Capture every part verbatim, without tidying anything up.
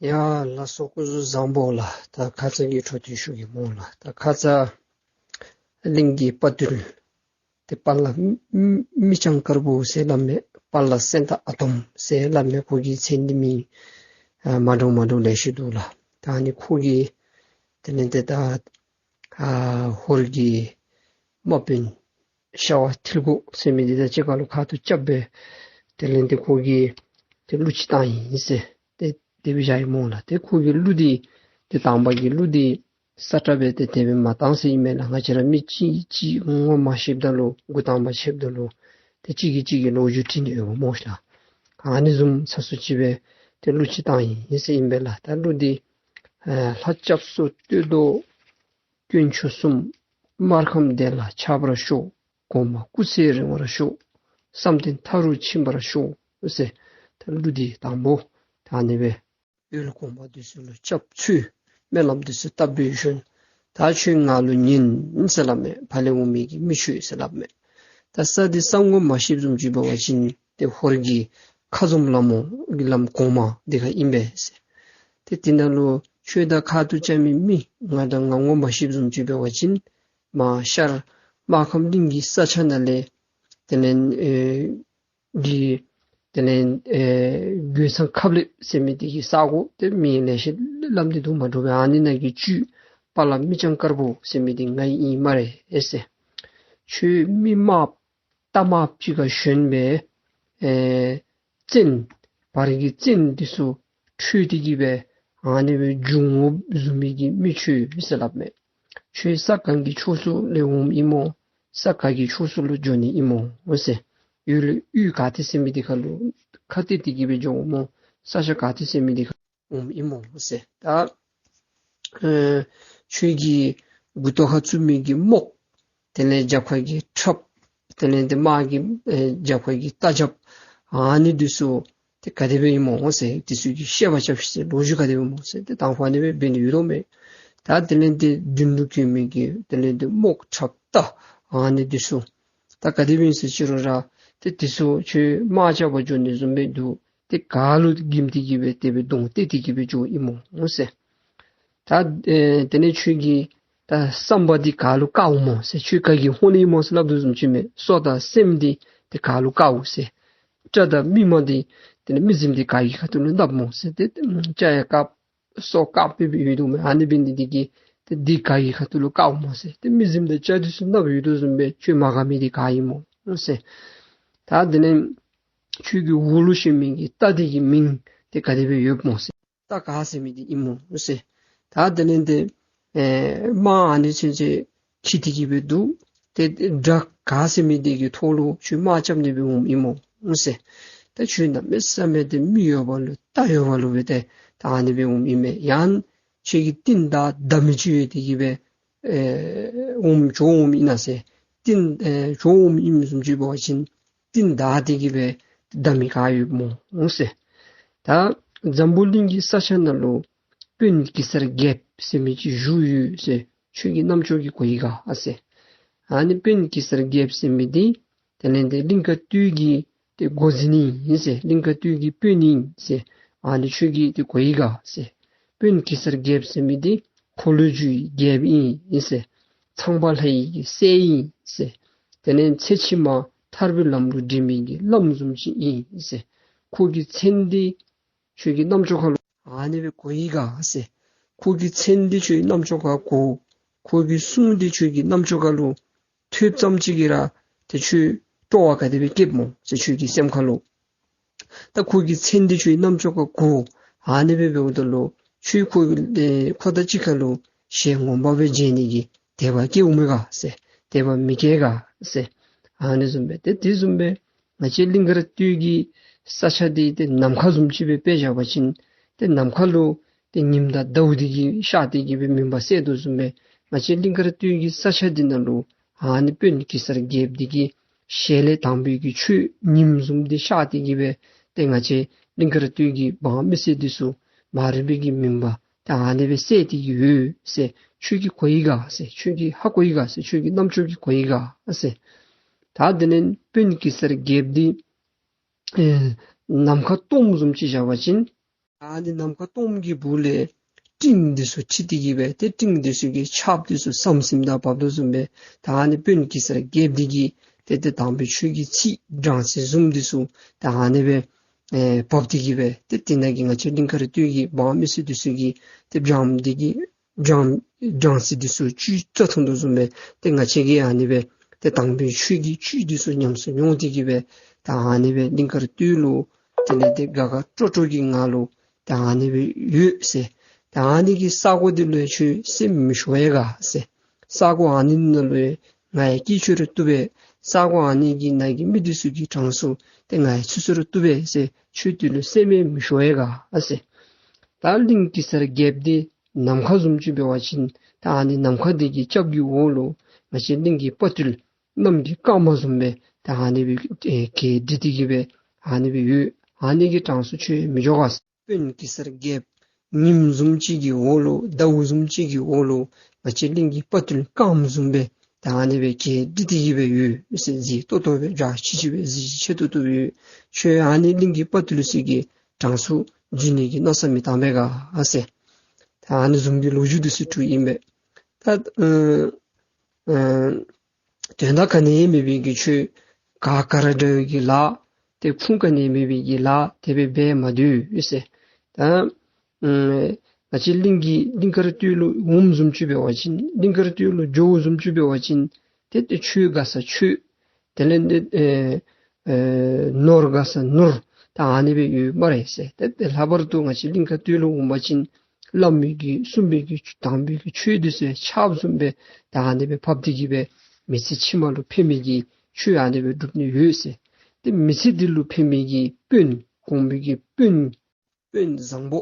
ཡ་ལགས་སོ། སྐུ་གཟུགས་བཟང་པོ་ལགས། ད་ཁ་ཙ་གི་འཕྲོ་མཐུད་ཞུ་གེ་སྨོ་ལགས། ད་ཁ་ཙ་གླིང་གི་དཔའ་རྟུལ་ཏེ་དཔའ་ལ་མི་མི་སྤྱང་དཀར་པོ་ཟེར་སླབ་མས། དཔའ་ལ་སེང་སྟག་ཨ་དོམ་ཟེར་སླབ་མས། ཁོ་གི་མཚན་འདི་མིང་ཨ་མ་འདྲཝ་མ་འདྲཝ་ལེ་ཤ་འདུག་ལགས། ད་ཨ་ནི་ཁོ་གིས་དེ་ལས་ཏེ་ད་ཨ་ཧོར་གྱི་དམག་དཔོན་ཤ་བ་ཐིལ་གོ་ཟེར་མི་འདི་དང་གཅིག་ཁར་ལུ་ཁ་ཐུག་རྐྱབ་སྦེ་དེ་ལས་ཏེ་ཁོ་གིས་ཏེ་གླུ་ཅིག་བཏང་ཡི་ཟེར་ཏེ་དེ་སྦེ་བཞག་ཡི་སྨོ་ལགས། ཏེ་ཁོ་གི་གླུ་འདི་ཏེ་དང་པ་གི་གླུ་འདི་ས་ཁྲ་སྦེ་ཏེ་དེ་སྦེ་མ་བཏང་ཟེར་ཨིན་མས་ལགས། ང་བཅས་ར་མི་གཅིག་གིས་གཅིག་ངོ་མ་ཤེསཔ་ད་ལུ་འགོ་དང་པ་ཕྱདཔ་ད་ལུ་ཏེ་གཅིག་གིས་གཅིག་གི་ལོ་རྒྱུས་དྲི་ནི་ཡོདཔ་སྨོ་ཤ་ལགས། ཨ་ནི་བཟུམ་ས་སུ་ཅིག་སྦེ་ཏེ་གླུ་ཅིག་བཏང་ཡི་ཟེར་ཨིན་པས་ལགས། ད་གླུ་འདི་ཨེ་ལྷ་སྐྱབས་སུ་བསྟོད་དོ་དཀོན་མཆོག་གསུམ། སྨར་ཁམས་བདེ་ལ་ཁྱབ་པར་ཤོག། གོང་མ་སྐུ་ཚེ་རིང་བར་ཤོག། བསམ་དོན་མཐའ་རུ་ཕྱིན་པར་ཤོག་ཟེར། ད་གླུ་འདི་དང་པོ་ད་ཨ་ནི་སྦེ། ཡུལ་གོང་མ་འདི་ཚུ་ལུ་སྐྱབས་བཅོལ། སྨོན་ལམ་འདི་ཚུ་བཏབ་པའི་ཤུལ་ད་ཁྱོད་ང་ལུ་ཉན་ཟེར་སླབ་མས། ཕར་ལས་འོང་མི་གི་མི་ཁྱོད་ཟེར་སླབ་མས། ད་ས་འདི་ས་ངོ་མ་ཤེསཔ་བཟུམ་ཅིག་འབད་བ་ཅིན་ཏེ་ཧོར་གྱི་ཁ་འཛོམས་ལམ་འོང་གི་ལམ་གོང་མ་འདི་ཁར་ཨིན་པས་ཟེར། ཏེ་དེ་ནང་ལུ་ཁྱོད་དང་ཁ་ཐུག་རྐྱབ་མི་མི་ང་དང་ང་ངོ་མ་ཤེསཔ་བཟུམ་ཅིག་འབད་བ་ཅིན་མར་ཤར་སྨར་ཁམས་གླིང་གི་ས་ཆ་ནང་ལས་དེ་ལས་ཨེ་གི་དེ་ལས་ཨེ་རྒོད་ཚང་ཁབ་ལེབ་ཟེར་མི་འདི་གི་ས་གོ་ཏེ་མི་ལེ་ཤ་ལམ་འདི་དུ་མ་འདྲཝ་སྦེ་ཨ་ནི་ནང་གི་བཅུད་དཔའ་ལ་མི་སྤྱང་དཀར་པོ་ཟེར་མི་འདི་ང་ཨིན་སྨ་རེ་ཟེར། ཁྱོད་མི་དམརཔོ་རྟ་དམརཔོ་ཅིག་ཁར་ཞོན་སྦེ་ཨེ་བཙན་བར་གྱི་བཙན་འདི་ཚུ་ཁྲོས་ཏེ་གི་སྦེ་ཨ་ནི་སྦེ་བྱུང་འོང་བཟུམ་མའི་གི་མི་ཁྱོད་ཟེར་སླབ་མས། ཁྱོད་ས་གང་གི་ཕྱོགས་སུ་ལས་འོངམ་ཨིན་སྨོ། ས་ག་གི་ཕྱོགས་སུ་ལུ་འགྱོ་ནི་ཨིན་སྨོ་ཟེར། ཡུལ་ཡུལ་ག་ཏེ་ཟེར་མི་འདི་ཁར་ལུ་ཁ་གཏད་དེ་གི་སྦེ་འགྱོཝ་སྨོ། ས་ཆ་ག་ཏེ་ཟེར་མི་འདི་ཁར་འོངམ་ཨིན་སྨོ་ཟེར། ད་ཨེ་ཁྱོད་ཀྱི་མགུ་ཏོ་ཁར་བཙུགས་མི་གི་རྨོག་དེ་ལས་རྒྱབ་ཁ་གི་ཁྲབ་དེ་ལས་ཏེ་དམག་གི་ཨེ་རྒྱབ་ཁ་གི་རྟ་རྒྱབ་ཨ་ནི་འདི་ཚུ་ཏེ་ག་དེ་སྦེ་ཨིན་སྨོ་ཟེར། འདི་ཚུ་གི་བཤད་པ་རྐྱབ་ཤིག་ཟེར། ལོ་རྒྱུས་ག་དེ་སྦེ་སྨོ་ཟེར། ཏེ་དང་ཕུ་ཨ་ནི་སྦེ་འབད་ནི་ཡོད་དོ་མས། ད་དེ་ལས་ཏེ་མདུན་དུ་བསྐྱོད་མི་གི་དེ་ལས་ཏེ་རྨོག་ཁྲབ་རྟ་ཨ་ནི་འདི་ཚུ་ད་ག་དེ་སྦེ་ཨིན་ཟེར་ཅི་རུང་ར་ཏེ་འདི་ཚུ་ཁྱོད་དམག་རྐྱབ་པར་འགྱོ་ནི་བཟུམ་སྦེ་འདུག། ཏེ་ག་ལུ་འགྱིམ་སྟེ་གི་སྦེ་དེ་སྦེ་གདོང་གཏད་དེ་གི་སྦེ་འགྱོཝ་ཨིན་སྨོ་ཟེར། ད་ཨེ་དེ་ལས་ཁྱོད་ཀྱི་ད་བསམ་པ་འདི་ག་ལུ་དཀརཝ་སྨོ་ཟེར། ཁྱོད་ག་གིས་ཧོན་ཨིན་སྨོ་ཟེར་སླབ་དོ་བཟུམ་ཅིག་མས། སྲོག་དང་སེམས་འདི་ཏེ་ག་ལུ་དཀརཝ་ཟེར། སྐྲ་དང་སྨིན་མ་འདི་དེ་ལས་མི་གཟིམ་འདི་ག་གི་ཁ་ཐུག་ལུ་ནགཔ་སྨོ་ཟེར། ཏེ་སྐྲ་ཡང་དཀརཔོ་སྲོག་དཀརཔོ་སྦེ་ཡོད་དོ་མས། ཨ་ནི་འབད་ནི་འདི་གིས་ཏེ་འདི་ག་གི་ཁ་ཐུག་ལུ་དཀརཝ་སྨོ་ཟེར། ཏེ་མི་གཟིམ་དང་སྐྲ་འདི་ཚུ་ནགཔོ་ཡོད་དོ་བཟུམ་སྦེ་ཁྱོད་མ་དཀར་མི་འདི་ག་ཨིན་སྨོ་ཟེར། ད་དེ་ལས་ཁྱོད་ཀྱི་འོག་ལུ་ཞོན་མི་གི་རྟ་འདི་གི་མིང་འདི་ག་དེ་སྦེ་ཡོདཔ་སྨོ་ཟེར། རྟ་ག་ཟེར་མི་འདི་ཨིན་སྨོ་ཟེར། ད་དེ་ལས་ཏེ་ཨེ་དམག་ཨ་ནི་ཚུན་ཚོད་འཁྱིད་དེ་གི་སྦེ་འདུག། ཏེ་དགྲ་ག་ཟེར་མི་འདི་གི་ཐོག་ལུ་ཁྱོད་དམག་རྐྱབ་ནི་སྦེ་འོངམ་ཨིན་སྨོ་ཟེར། ད་ཁྱོད་གནམ་མེད་ས་མེད་ཏེ་མི་ཡོདཔ་ལུ་རྟ་ཡོདཔ་ལུ་སྦེ་ཏེ་ད་ཨ་ནི་སྦེ་འོངམ་ཨིན་མས། ཡང་ཁྱོད་ཀྱི་རྟིང་བདའ་བདའ་མི་ཅིག་ཡོད་དེ་གི་སྦེ་ཨེ་འོངམ་བྱོག་འོངམ་ཨིན་ན་ཟེར། རྟིང་ཨེ་བྱོག་འོངམ་ཨིནམ་བཟུམ་ཅིག་འབད་བ་ཅིན་རྟིང་བདའ་སྟེ་གི་སྦེ་བདའ་མི་ག་ཡོདཔ་སྨོ་ཟེར། ད་འཛམ་བུ་གླིང་གི་ས་ཆ་ནང་ལུ་དཔོན་གེ་སར་རྒྱལཔོ་ཟེར་མི་ཅིག་བཞུགས་ཡོད་ཟེར། ཁྱོད་ཀྱི་རྣམ་ཅོ་གིས་གོ་ཡི་ག་ཟེར། ཨ་ནི་དཔོན་གེ་སར་རྒྱལཔོ་ཟེར་མི་འདི་དེ་ལས་ཏེ་གླིང་དཀར་སྟོད་ཀྱི་ཏེ་འགོ་འཛིན་ཨིན་ཟེར། གླིང་དཀར་སྟོད་ཀྱི་དཔོན་ཨིན་ཟེར། ཨ་ནི་ཁྱོད་ཀྱིས་ཏེ་གོ་ཡི་ག་ཟེར། དཔོན་གེ་སར་རྒྱལཔོ་ཟེར་མི་འདི་འཁོར་ལོས་སྒྱུར་བའི་རྒྱལཔོ་ཨིན་ཟེར། ཚངས་པ་ལྷ་ཡི་གི་སྲས་ཨིན་ཟེར། དེ་ལས་ཚེ་ཕྱི་མ་ཐར་པའི་ལམ་ལུ་འདྲེན་མི་གི་བླམ་བཟུམ་ཅིག་ཨིན་ཟེར། ཁོ་གི་མཚན་འདི་ཁྱོད་ཀྱི་རྣམ་ཅོ་ཁར་ལུ་ཨ་ནི་སྦེ་གོ་ཡི་ག་ཟེར། ཁོ་གི་མཚན་འདི་ཁྱོད་ཀྱི་རྣམ་ཅོ་ཁར་གོ། ཁོ་གི་གསུང་འདི་ཁྱོད་ཀྱི་རྣམ་ཅོ་ཁར་ལུ་ཐོས་ཙམ་ཅིག་གིས་ར་ཏེ་ཁྱོད་སྤྲོ་བ་ག་དེ་སྦེ་སྐྱེཝ་སྨོ་ཟེར། ཁྱོད་ཀྱི་སེམས་ཁར་ལུ་ད་ཁོ་གི་མཚན་འདི་ཁྱོད་ཀྱི་རྣམ་ཅོ་ཁར་གོ། ཨ་ནི་སྦེ་འབདཝ་ད་ལུ་ཁྱོད་ཁོ་ཨེ་ཁོ་དང་གཅིག་ཁར་ལུ་ཞལ་ངོ་མ་སྦེ་མཇལ་ནི་གི་དད་པ་སྐྱེཝ་མས་ག་ཟེར། དད་པ་མི་སྐྱེ་ག་ཟེར། ཨ་ནི་བཟུམ་སྦེ་ཏེ་དེ་བཟུམ་སྦེ་ང་བཅས་གླིང་དཀར་སྟོད་ཀྱི་ས་ཆ་འདི་ཏེ་ནམ་མཁའ་བཟུམ་ཅིག་སྦེ་དཔེ་བཞག་པ་ཅིན་ཏེ་ནམ་མཁའ་ལུ་ཏེ་ཉིམ་དང་ཟླཝ་འདི་གིས་ཤར་ཏེ་གི་སྦེ་མུན་པ་སེལ་དོ་བཟུམ་སྦེ་ང་བཅས་གླིང་དཀར་སྟོད་ཀྱི་ས་ཆ་འདི་ནང་ལུ་ཨ་ནི་དཔོན་གེ་སར་རྒྱལཔོ་འདི་གི་ཞལ་ལས་དང་པའི་གི་ཆོས་ཉིམ་བཟུམ་འདི་ཤར་ཏེ་གི་སྦེ་ཏེ་ང་བཅས་གླིང་དཀར་སྟོད་ཀྱི་འབངས་མི་སེར་འདི་ཚུ་མ་རིག་པའི་གི་མུན་པ་ཏེ་ཨ་ནི་སྦེ་སེལ་ཏེ་གི་ཡོད་ཟེར། ཁྱོད་ཀྱིས་གོ་ཡི་ག་ཟེར། ཁྱོད་ཀྱིས་ཧ་གོ་ཡི་ག་ཟེར། ཁྱོད་ཀྱི་རྣམ་ཅོ་གིས་གོ་ཡི་ག་ཟེར། ད་དེ་ལས་དཔོན་གེ་སར་རྒྱལཔོ་འདི་ཨེ་ནམ་མཁའ་སྟོངམ་བཟུམ་ཅིག་བཞག་པ་ཅིན་ ཨ་ནི་ནམ་མཁའ་སྟོངམ་གི་སྦུག་ལས་སྤྲིན་འདི་ཚུ་འཁྲིགས་ཏེ་གི་སྦེ་ཏེ་སྤྲིན་འདི་ཚུ་གི་ཆརཔ་འདི་ཚུ་ཟམ་ཟིམ་དང་འབབ་དོ་བཟུམ་སྦེ་ད་ཨ་ནི་དཔོན་གེ་སར་རྒྱལཔོ་འདི་གིས་ཏེ་ཏེ་དམ་པའི་ཆོས་ཀྱི་ཚིག་སྦྲང་རྩི་བཟུམ་འདི་ཚུ་ད་ཨ་ནི་སྦེ་ཨེ་འབབ་སྟེ་གི་སྦེ་ཏེ་དེ་ནང་གི་ང་བཅས་གླིང་དཀར་སྟོད་ཀྱི་འབངས་མི་སེར་འདི་ཚུ་གིས་ཏེ་སྦྲང་འདི་གི་སྦྲང་སྦྲང་རྩི་འདི་ཚུ་བཅུད་རྩ་འཐུང་དོ་བཟུམ་སྦེ་ཏེ་ང་བཅས་ཀྱིས་ཨ་ནི་སྦེ་ཏེ་དམ་པའི་ཆོས་ཀྱི་བཅུད་འདི་ཚུ་ཉམས་སུ་མྱོང་སྟེ་གི་སྦེ་ད་ཨ་ནི་སྦེ་གླིང་དཀར་སྟོད་ལུ་དེ་ལས་ཏེ་དགའ་དགའ་སྤྲོ་སྤྲོ་གི་ངང་ལུ་ད་ཨ་ནི་སྦེ་ཡོད་ཟེར། ད་ཨ་ནི་གི་ས་གོ་འདི་ལུ་ཡང་ཁྱོད་སེམས་མི་ཤོར་ཡ་ག་ཟེར། ས་གོ་ཨ་ནི་ནང་ལུ་ཡང་ང་ཡང་སྐྱེ་འཆི་ར་བཏུབ་པས། ས་གོ་ཨ་ནི་གི་ནང་གི་མི་འདི་ཚུ་གི་གྲངས་སུ་ཏེ་ང་ཡང་ཚུད་སོང་ར་བཏུབ་པས་ཟེར། ཁྱོད་འདི་ལུ་སེམས་ཡང་མི་ཤོར་ཡ་ག་ཟེར། ད་གླིང་གེ་སར་རྒྱལཔོ་འདི་ནམ་མཁའ་བཟུམ་ཅིག་འབད་བ་ཅིན་ད་ཨ་ནི་ནམ་མཁའ་འདི་གི་སྐྱབས་ཀྱི་འོག་ལུ་ང་བཅས་གླིང་གི་དཔའ་རྟུལ་གནམ་གྱི་སྐར་མ་བཟུམ་སྦེ་ད་ཨ་ནི་སྦེ་ཨེ་གྱལ་སྒྲིག་སྟེ་གི་སྦེ་ཨ་ནི་སྦེ་ཡོད། ཨ་ནི་གི་གྲངས་སུ་ཁྱོད་མི་འགྱོ་ག་ཟེར། དཔོན་གེ་སར་རྒྱལཔོ་ཉིམ་བཟུམ་ཅིག་གི་འོག་ལུ་ཟླཝ་བཟུམ་ཅིག་གི་འོག་ལུ་ང་བཅས་གླིང་གི་དཔའ་རྟུལ་སྐརམ་བཟུམ་སྦེ་ད་ཨ་ནི་སྦེ་གྱལ་སྒྲིག་སྟེ་གི་སྦེ་ཡོད་ཟེར། མཛེས་ཏོག་ཏོ་སྦེ་འཇའ་ཆི་ཆི་སྦེ་གཟི་བརྗིད་ཆེ་ཏོག་ཏོ་སྦེ་ཡོད། ཁྱོད་ཨ་ནི་གླིང་གི་དཔའ་རྟུལ་ཚུ་གི་གྲངས་སུ་འཛུལ་ནི་གི་མནོ་བསམ་མི་བཏང་པས་ག་ཟེར། ད་ཨ་ནི་བཟུམ་གྱི་ལོ་རྒྱུས་འདི་ཚུ་དྲིཝ་ཨིན་པས། ད་ཨ་ཨ་དོན་དག་ག་ནི་ཡང་མེད་པའི་གི་ཆོས་ག་ག་ར་འདྲ་བའི་གི་ལཱ་ཏེ་ཁུངས་ག་ནི་ཡང་མེད་པའི་གི་ལཱ་དེ་སྦེ་འབད་མ་སྡོད་ཟེར། ད་ཨ་ང་བཅས་གླིང་གི་གླིང་དཀར་སྟོད་ལུ་འོངམ་བཟུམ་ཅིག་འབད་བ་ཅིན་གླིང་དཀར་སྟོད་ལུ་འགྱོཝ་བཟུམ་ཅིག་འབད་བ་ཅིན་ཏེ་ཏེ་ཆོས་དགའ་ས་ཆོས། དེ་ལས་ཏེ་ཨེ་ཨེ་ནོར་དགའ་ས་ནོར། ད་ཨ་ནི་སྦེ་ཡོད་སྨ་རེ་ཟེར། ཏེ་ཏེ་ལྷག་པར་དུ་ང་བཅས་གླིང་དཀར་སྟོད་ལུ་འོང་པ་ཅིན་བླ་མའི་གི་གསུངས་པའི་གི་དམ་པའི་གི་ཆོས་འདི་ཚུ་ཆརཔ་བཟུམ་སྦེ་ད་ཨ་ནི་སྦེ་འབབ་སྟེ་གི་སྦེ་མི་ཚེ་ཕྱི་མ་ལུ་ཕན་མི་གི་ཆོས་ཨ་ནི་སྦེ་སྒྲུབ་ནི་ཡོད་ཟེར། ཏེ་མི་ཚེ་འདི་ལུ་ཕན་མི་གི་དཔོན་གོང་མའི་གི་དཔོན་དཔོན་བཟང་པོ་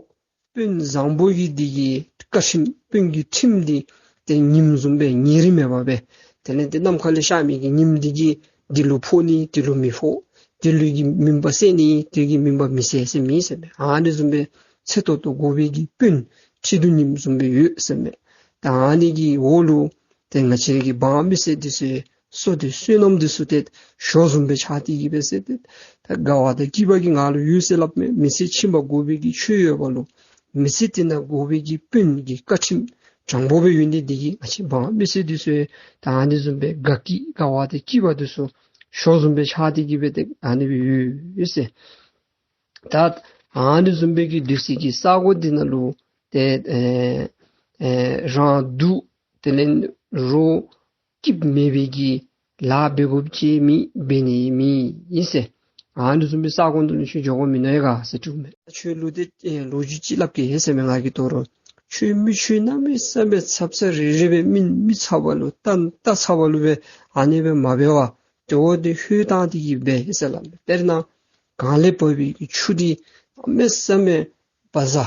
དཔོན་བཟང་པོ་གི་འདི་གི་བཀའ་ཁྲིམས་དཔོན་གྱི་ཁྲིམས་འདི་ཏེ་ཉིམ་བཟུམ་སྦེ་ཉེ་རིང་མེད་པར་སྦེ་དེ་ལས་ཏེ་ནམ་མཁའ་ལས་ཤར་མི་གི་ཉིམ་འདི་གིས་འདི་ལུ་ཕོག་ནི་འདི་ལུ་མི་ཕོག། འདི་ལུ་གི་མུན་པ་སེལ་ནི་འདི་གིས་མུན་པ་མི་སེལ་ཟེར་མེད་ཟེར་མས། ཨ་ནི་བཟུམ་སྦེ་ཚེ་ཏོག་ཏོ་དགོ་པའི་གི་དཔོན་ཁྲི་གདུགས་ཉིམ་བཟུམ་སྦེ་ཡོད་ཟེར་མས། ད་ཨ་ནི་གི་འོག་ལུ་ཏེ་ང་བཅས་ཀྱི་འབངས་མི་སེར་འདི་ཚུ་བསོད་བདེ་བསོད་ནམས་འདི་ཚུ་ཏེ་ཞོ་བཟུམ་སྦེ་ཆགས་ཏེ་གི་སྦེ་ཟེར་ཏེ་ད་དགའ་བ་དང་སྐྱིད་པ་གི་ངང་ལུ་ཡོད་ཟེར་སླབ་མས། མི་ཚེ་ཕྱི་མ་དགོ་པའི་གི་ཆོས་ཡོད་པ་ལུ་མི་ཚེ་འདི་ནང་དགོ་པའི་གི་དཔོན་གྱི་བཀའ་ཁྲིམས་དྲང་པོ་སྦེ་ཡོད་ནི་འདི་གིས་ང་བཅས་འབངས་མི་སེར་འདི་ཚུ་ད་ཨ་ནི་བཟུམ་སྦེ་དགའ་སྐྱིད་དགའ་བ་དང་སྐྱིད་པ་འདི་ཚུ་ཞོ་བཟུམ་སྦེ་ཆགས་ཏེ་གི་སྦེ་ཏེ་ཨ་ནི་སྦེ་ཡོད་ཟེར། ད་ཨ་ནི་བཟུམ་སྦེ་གི་སྡོད་སའི་གི་ས་གོ་འདི་ནང་ལུ་ཏེ་ཨེ་ཨེ་རང་སྡུག་དེ་ལས་རོགས་སྐྱིདཔ་མེད་པའི་གི་ལཱ་འབད་དགོཔ་ཅིག་མེད། འབད་ནི་མེད་ཨིན་ཟེར། ཨ་ནི་བཟུམ་སྦེ་ས་གོ་འདི་ལུ་ཁྱོད་འགྱོ་དགོ་མི་མནོ་ཡ་ག་ཟེར་དྲིཝ་མས། ཁྱོད་ལུ་ཏེ་ཨེ་ལོ་རྒྱུས་ཅིག་སླབ་གེ་ཟེར་མས། ང་གིས་དོ་རུང་ཁྱོད་མི་ཁྱོད་གནམ་མེད་ས་མེད་ཚབ་ཚབ་རི་རི་སྦེ་མི་མི་ཚ་བ་ལུ་རྟ་རྟ་ཚ་བ་ལུ་སྦེ་ཨ་ནི་སྦེ་མ་འབད་བར་དེ་འོ་དེ་ལྷོད་བཏང་སྟེ་གི་འབད་ཟེར་སླབ་མས། དཔེར་ན་གངས་ལས་འབབ་པའི་གི་ཆུ་འདི་གནམ་མེད་ས་མེད་བ་ཟ།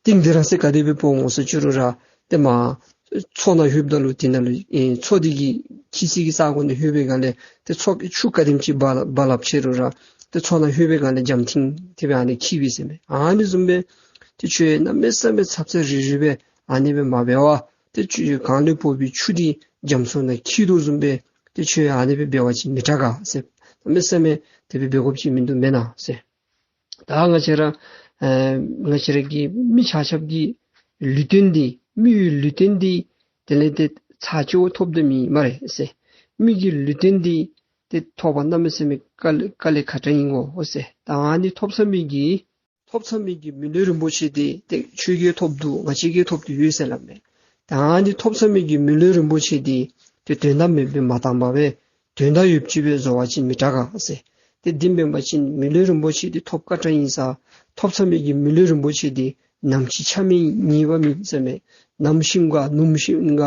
གཏིང་འདི་ར་ཟེར་ག་དེ་སྦེ་འབབ་འོང་ཟེར་ཅི་རུང་ར་ཏེ་མར་མཚོ་ནང་ལྷོདཔ་ད་ལུ་དེ་ནང་ལུ་ཨེ་མཚོ་འདི་གི་འཁྱིལ་སའི་གི་ས་གོ་ནང་ལྷོད་པའི་སྒང་ལས་ཏེ་མཚོ་གི་ཆུ་ག་དེམ་ཅིག་རྦ་རླབས་རྦ་རླབས་ཆེ་རུང་ར་ཏེ་མཚོ་ནང་ལྷོད་པའི་སྒང་ལས་འཇམ་ཐིང་ཐིང་སྦེ་ཨ་ནི་འཁྱིལ་བས་ཟེར་མས། ཨ་ནི་བཟུམ་སྦེ་ཏེ་ཁྱོད་གནམ་མེད་ས་མེད་ཚབ་ཚབ་རི་རི་སྦེ་ཨ་ནི་སྦེ་མ་འབད་བར་ཏེ་ཁྱོད་གངས་ལས་འབབ་པའི་ཆུ་འདི་རྒྱ་མཚོ་ནང་འཁྱིལ་དོ་བཟུམ་སྦེ་ཏེ་ཁྱོད་ཨ་ནི་སྦེ་འབད་བ་ཅིན་མི་དྲག་ག་ཟེར། གནམ་མེད་ས་མེད་དེ་སྦེ་འབད་དགོཔ་ཅིག་མིན་འདུག་མེན་ན་ཟེར། ད་ང་བཅས་ར་ཨེ་ང་བཅས་ར་གི་མི་ཆ་ཁྱབ་ཀྱི་ལུས་རྟེན་འདི་མི་ཡི་ལུས་རྟེན་འདི་དེ་ལས་ཏེ་ཚར་གཅིག་ཐོབ་དོ་མེད་སྨ་རེ་ཟེར། མི་གི་ལུས་རྟེན་འདི་ཏེ་ཐོབ་པར་གནམ་མེད་ས་མེད་དཀའ་ལས་དཀའ་ལས་ཁག་དྲགས་ཨིན་གོ་ཟེར། ད་ཨ་ནི་ཐོབ་ཚར་མི་གི་ཐོབ་ཚར་མི་གི་མི་ལུས་རིན་པོ་ཆེ་འདི་ཏེ་ཁྱོད་ཀྱིས་ཐོབ་འདུག། ང་བཅས་ཀྱིས་ཐོབ་སྟེ་ཡོད་ཟེར་སླབ་མས། ད་ཨ་ནི་ཐོབ་ཚར་མི་གི་མི་ལུས་རིན་པོ་ཆེ་འདི་ཏེ་དོན་དག་མེདཔ་སྦེ་མ་བཏང་པར་སྦེ་དོན་དག་ཡོདཔ་ཅིག་སྦེ་བཟོ་བ་ཅིན་མི་དྲག་ག་ཟེར། ཏེ་དེ་མེན་པ་ཅིན་མི་ལུས་རིན་པོ་ཆེ་འདི་ཐོབ་དཀའ་དྲགས་ཨིན་ས། ཐོབ་ཚར་མི་གི་མི་ལུས་རིན་པོ་ཆེ་འདི་ནམ་འཆི་ཆ་མེད་ངེས་པ་མེད་ཟེར་མས། ནམ་ཤི་འོང་ག་ནུབ་མོ་ཤི་འོང་ག་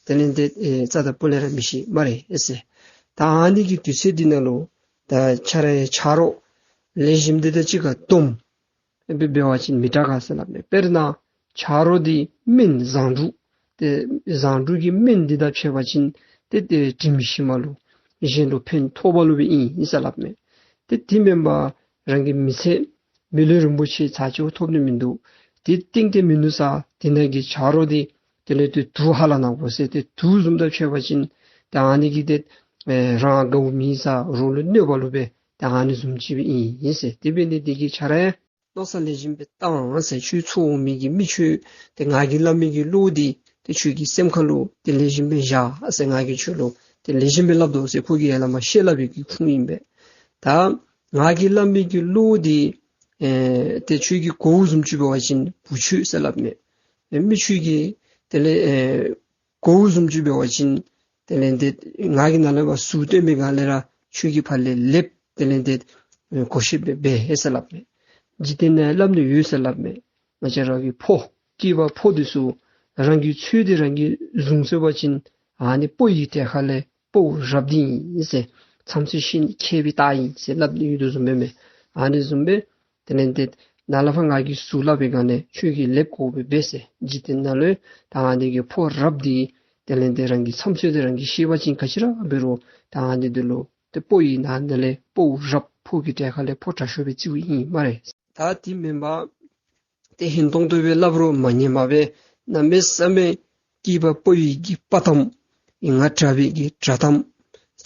དེ་ལས་ཏེ་ཨེ་རྩ་དང་སྤུ་ལས་ར་མི་ཤེས་སྨ་རེ་ཟེར། ད་ཨ་ནི་གི་དུས་ཚོད་འདི་ནང་ལུ་ད་ཁྱོད་ར་ཆ་རོགས་ལེགས་ཤོམ་འདི་དང་གཅིག་ཁར་འདུམ་སྦེ་འབད་བ་ཅིན་མི་དྲག་ག་ཟེར་སླབ་མས། དཔེར་ན་ཆ་རོགས་འདི་སྨན་བཟང་དྲུག་ཏེ་བཟང་དྲུག་གི་སྨན་འདི་དང་ཕྱད་པ་ཅིན་ཏེ་ཏེ་དྲིམ་ཞིམ་མ་ལུ་གཞན་ལུ་ཕན་ཐོགས་པ་ལུ་སྦེ་ཨིན་ཨིན་ཟེར་སླབ་མས། ཏེ་དེ་མེན་པར་རང་གི་མི་ཚེ་མི་ལུས་རིན་པོ་ཆེ་ཚར་གཅིག་ཐོབ་ནི་མིན་འདུག། དེ་སྟེང་ཏེ་མིན་འདུག་ས། དེ་ནང་གི་ཆ་རོགས་འདི་དེ་ལས་ཏེ་དུག་ཧ་ལ་ནག་པོ་ཟེར་ཏེ་དུག་བཟུམ་དང་ཕྱད་པ་ཅིན་ད་ཨ་ནི་གིས་ཏེ་ཨེ་རང་དགའཝ་མེད་ས་རོགས་ལུ་གནོད་པ་ལུ་སྦེ་ད་ཨ་ནི་བཟུམ་ཅིག་སྦེ་ཨིན་ཨིན་ཟེར། དེ་འབད་ནི་འདི་གིས་ཁྱོད་ར་ མནོ་བསམ་ལེགས་ཤོམ་སྦེ་བཏང་ཟེར། ཁྱོད་འཚོལ་འོང་མི་གི་མི་ཁྱོད་ཏེ་ང་གིས་སླབ་མི་གི་བློ་འདི་ཏེ་ཁྱོད་ཀྱི་སེམས་ཁ་ལུ་ཏེ་ལེགས་ཤོམ་སྦེ་བཞག་ཟེར། ང་གིས་ཁྱོད་ལུ་ཏེ་ལེགས་ཤོམ་སྦེ་སླབ་དོ་ཟེར། ཁོ་གིས་ཡར་ལས་མར་བཤད་སླབ་པའི་གི་ཁུངས་ཨིན་པས། ད་ང་གིས་སླབ་མི་གི་བློ་འདི་ཨེ་ཏེ་ཁྱོད་ཀྱིས་གོཝ་བཟུམ་ཅིག་འབད་བ་ཅིན་བུ་ཁྱོད་ཟེར་སླབ་མས། ཨེ་མི་ཁྱོད་ཀྱིས་དེ་ལས་ཨེ་གོཝ་བཟུམ་ཅིག་འབད་བ་ཅིན་དེ་ལས་ཏེ་ང་གིས་ནཱ་ལས་ཕར་ཟུར་སྟོན་པའི་སྒང་ལས་ར་ཁྱོད་ཀྱིས་ཕར་ལས་ལེགསཔ་དེ་ལས་ཏེ་ཨེ་གོ་ཤེསཔ་སྦེ་འབད་ཟེར་སླབ་མས། འཇིག་རྟེན་ནང་སླབ་ནི་ཡོད་ཟེར་སླབ་མས། ང་བཅས་ར་གི་ཕོ་སྐྱེས་པ་ཕོ་འདི་ཚུ་རང་གི་ཚོད་འདི་རང་གིས་བཟུང་ཚུགས་པ་ཅིན་ཨ་ནི་སྤོ་བོའི་གྲལ་ཁ་ལས་སྤོ་བོ་རབ་འདི་ཨིན་ཟེར། ཚམ་ཚོད་ཤེས་ནི་མཁས་པའི་རྟགས་ཨིན་ཟེར་སླབ་ནི་ཡོད་དོ་བཟུམ་སྦེ་མས། ཨ་ནི་བཟུམ་སྦེ་དེ་ལས་ཏེ་ནཱ་ལས་ཕར་ང་གིས་ཟུར་སླབ་པའི་སྒང་ལས་ཁྱོད་ཀྱིས་ལེགསཔ་གོ་སྦེ་འབད་ཟེར། འཇིག་རྟེན་ནང་ལུ་ད་ཨ་ནི་གི་ཕོ་རབ་འདི་དེ་ལས་ཏེ་རང་གི་ཚམ་ཚོད་འདི་རང་གིས་ཤེས་པ་ཅིན་ག་ཅི་ར་འབད་རུང་ད་ཨ་ནི་འདི་ལུ་ཏེ་སྤོ་བོའི་ནང་ན་ལས་སྤོ་བོ་རབ་ཕོ་གི་གྲལ་ཁ་ལས་ཕོ་དྲག་ཤོས་སྦེ་བརྩིཝ་ཨིན་སྨ་རེ། ད་དེ་མེན་པར་ཏེ་ཧིང་ཏོང་ཏོ་སྦེ་སླབ་རུང་མ་ཉན་པར་སྦེ་གནམ་མེད་ས་མེད་སྐྱེས་པ་སྤོ་བོའི་གི་དཔའ་གཏམ་ཨིན་ང་དྲག་པའི་གི་དྲག་གཏམ་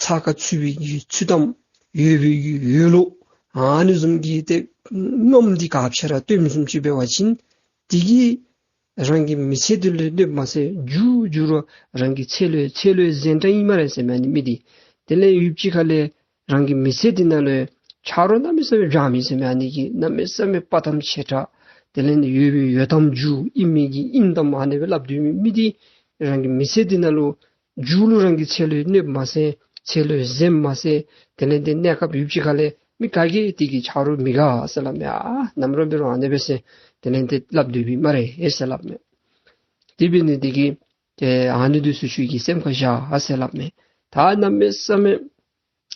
ཚགས་ཁར་ཚུད་པའི་གི་ཚུད་གཏམ་ཡོད་པའི་གི་ཡོད་ལོ་ཨ་ནི་བཟུམ་གྱི་ཏེ་རྔམ་འདི་ག་ཅི་ར་སྟོནམ་བཟུམ་ཅིག་འབད་བ་ཅིན་དེ་གིས་རང་གི་མི་ཚེ་འདི་ལུ་གནོདཔ་མ་ཚད་མཇུག་མཇུག་ར་རང་གི་ཚེ་ལུ་ཚེ་ལུ་གཟན་དྲགས་ཨིན་སྨ་རེ་ཟེར་མས་ཨ་ནི་མི་འདི། དེ་ལས་ཡུདཔ་ཅིག་ཁ་ལས་རང་གི་མི་ཚེ་འདི་ནང་ལུ་ཆ་རོགས་གནམ་མེད་ས་མེད་འཇམ་ཨིན་ཟེར་མས། ཨ་ནི་གིས་གནམ་མེད་ས་མེད་དཔའ་གཏམ་ཆེ་དྲགས་དེ་ལས་ཡོད་པའི་ཡོད་གཏམ་མཇུག་ཨིན་མི་གི་ཨིན་གཏམ་ཨ་ནི་སྦེ་སླབ་སྡོད་མི་མི་འདི་རང་གི་མི་ཚེ་འདི་ནང་ལུ་མཇུག་ལུ་རང་གི་ཚེ་ལུ་གནོདཔ་མ་ཚད་ཚེ་ལུ་གཟནམ་མ་ཚད་དེ་ལས་ཏེ་གནས་སྐབས་ཡུདཔ་ཅིག་ཁ་ལས་མི་ག་གིས་དེ་གི་ཆ་རོགས་མི་དགའ་ཟེར་སླབ་མས། ཨ་ནམ་ར་འབད་རུང་ཨ་ནི་སྦེ་ཟེར་དེ་ལས་ཏེ་སླབ་སྡོད་པའི་སྨ་རེ་ཟེར་སླབ་མས། དེ་འབད་ནི་དེ་གིས་ཏེ་ཨ་ནི་འདི་ཚུ་ཁྱོད་ཀྱིས་སེམས་ཁར་བཞག་ཟེར་སླབ་མས། ད་གནམ་མེད་ས་མེད་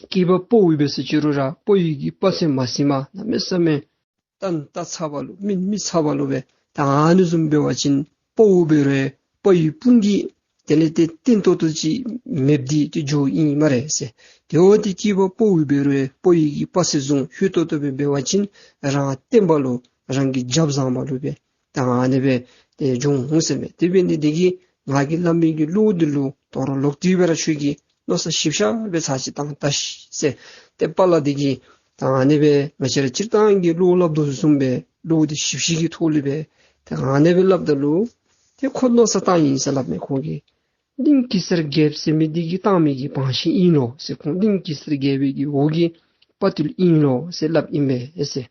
སྐྱེས་པ་སྤོ་བོ་ཨིན་པས་ཟེར་ཅི་རུང་ར་སྤོ་བོའི་གི་དཔའ་སེམས་མ་ཟིན་པར་གནམ་མེད་ས་མེད་སྟན་སྟ་ཚ་བ་ལུ་མི་མི་ཚ་བ་ལུ་སྦེ་ད་ཨ་ནི་བཟུམ་འབད་བ་ཅིན་སྤོ་བོ་འབད་རུང་སྤོ་བོའི་དཔུང་གིས་དེ་ལས་ཏེ་བརྟན་ཏོག་ཏོ་ཅིག་མེདཔ་འདི་ཏེ་འགྱོཝ་ཨིན་སྨ་རེ་ཟེར། དེ་འོ་དེ་སྐྱེས་པ་སྤོ་བོ་འབད་རུང་སྤོ་བོའི་གི་དཔའ་སེམས་བཟུང་ལྷོད་ཏོག་ཏོ་སྦེ་འབད་བ་ཅིན་རང་བརྟན་པ་ལུ་རང་གི་རྒྱབ་བཟང་པ་ལུ་སྦེ་ད་ཨ་ནི་སྦེ་ཏེ་འགྱོ་འོང་ཟེར་མས། དེ་འབད་ནི་དེ་གིས་ང་གིས་སླབ་མི་གི་བློ་འདི་ལུ་དོ་རུང་ལོག་སྟེ་སྦེ་ར་ཁྱོད་ཀྱིས་མནོ་བསམ་ཞིབ་ཆ་སྦེ་ཚར་ཅིག་བཏང་ད་ཤིག་ཟེར། ཏེ་དཔའ་ལ་དེ་གིས་ད་ཨ་ནི་སྦེ་ང་བཅས་ར་སྤྱིར་བཏང་གི་བློ་སླབ་དོ་བཟུམ་སྦེ་བློ་འདི་ཞིབ་ཞིབ་ཀྱི་ཐོག་ལས་སྦེ་ད་ཨ་ནི་སྦེ་སླབ་ད་ལུ་ཏེ་ཁོ་མནོ་བསམ་བཏང་ཡི་ཟེར་སླབ་མས། ཁོ་གིས་གླིང་གེ་སར་རྒྱལཔོ་ཟེར་མི་འདི་གིས་བཏང་མི་གི་བང་ཆེན་ཨིན་ལོ་ཟེར། ཁོང་གླིང་གེ་སར་རྒྱལ་པོའི་གི་འོག་གི་དཔའ་བརྟུལ་ཨིན་ལོ་ཟེར་སླབ་ཨིན་པས་ཟེར།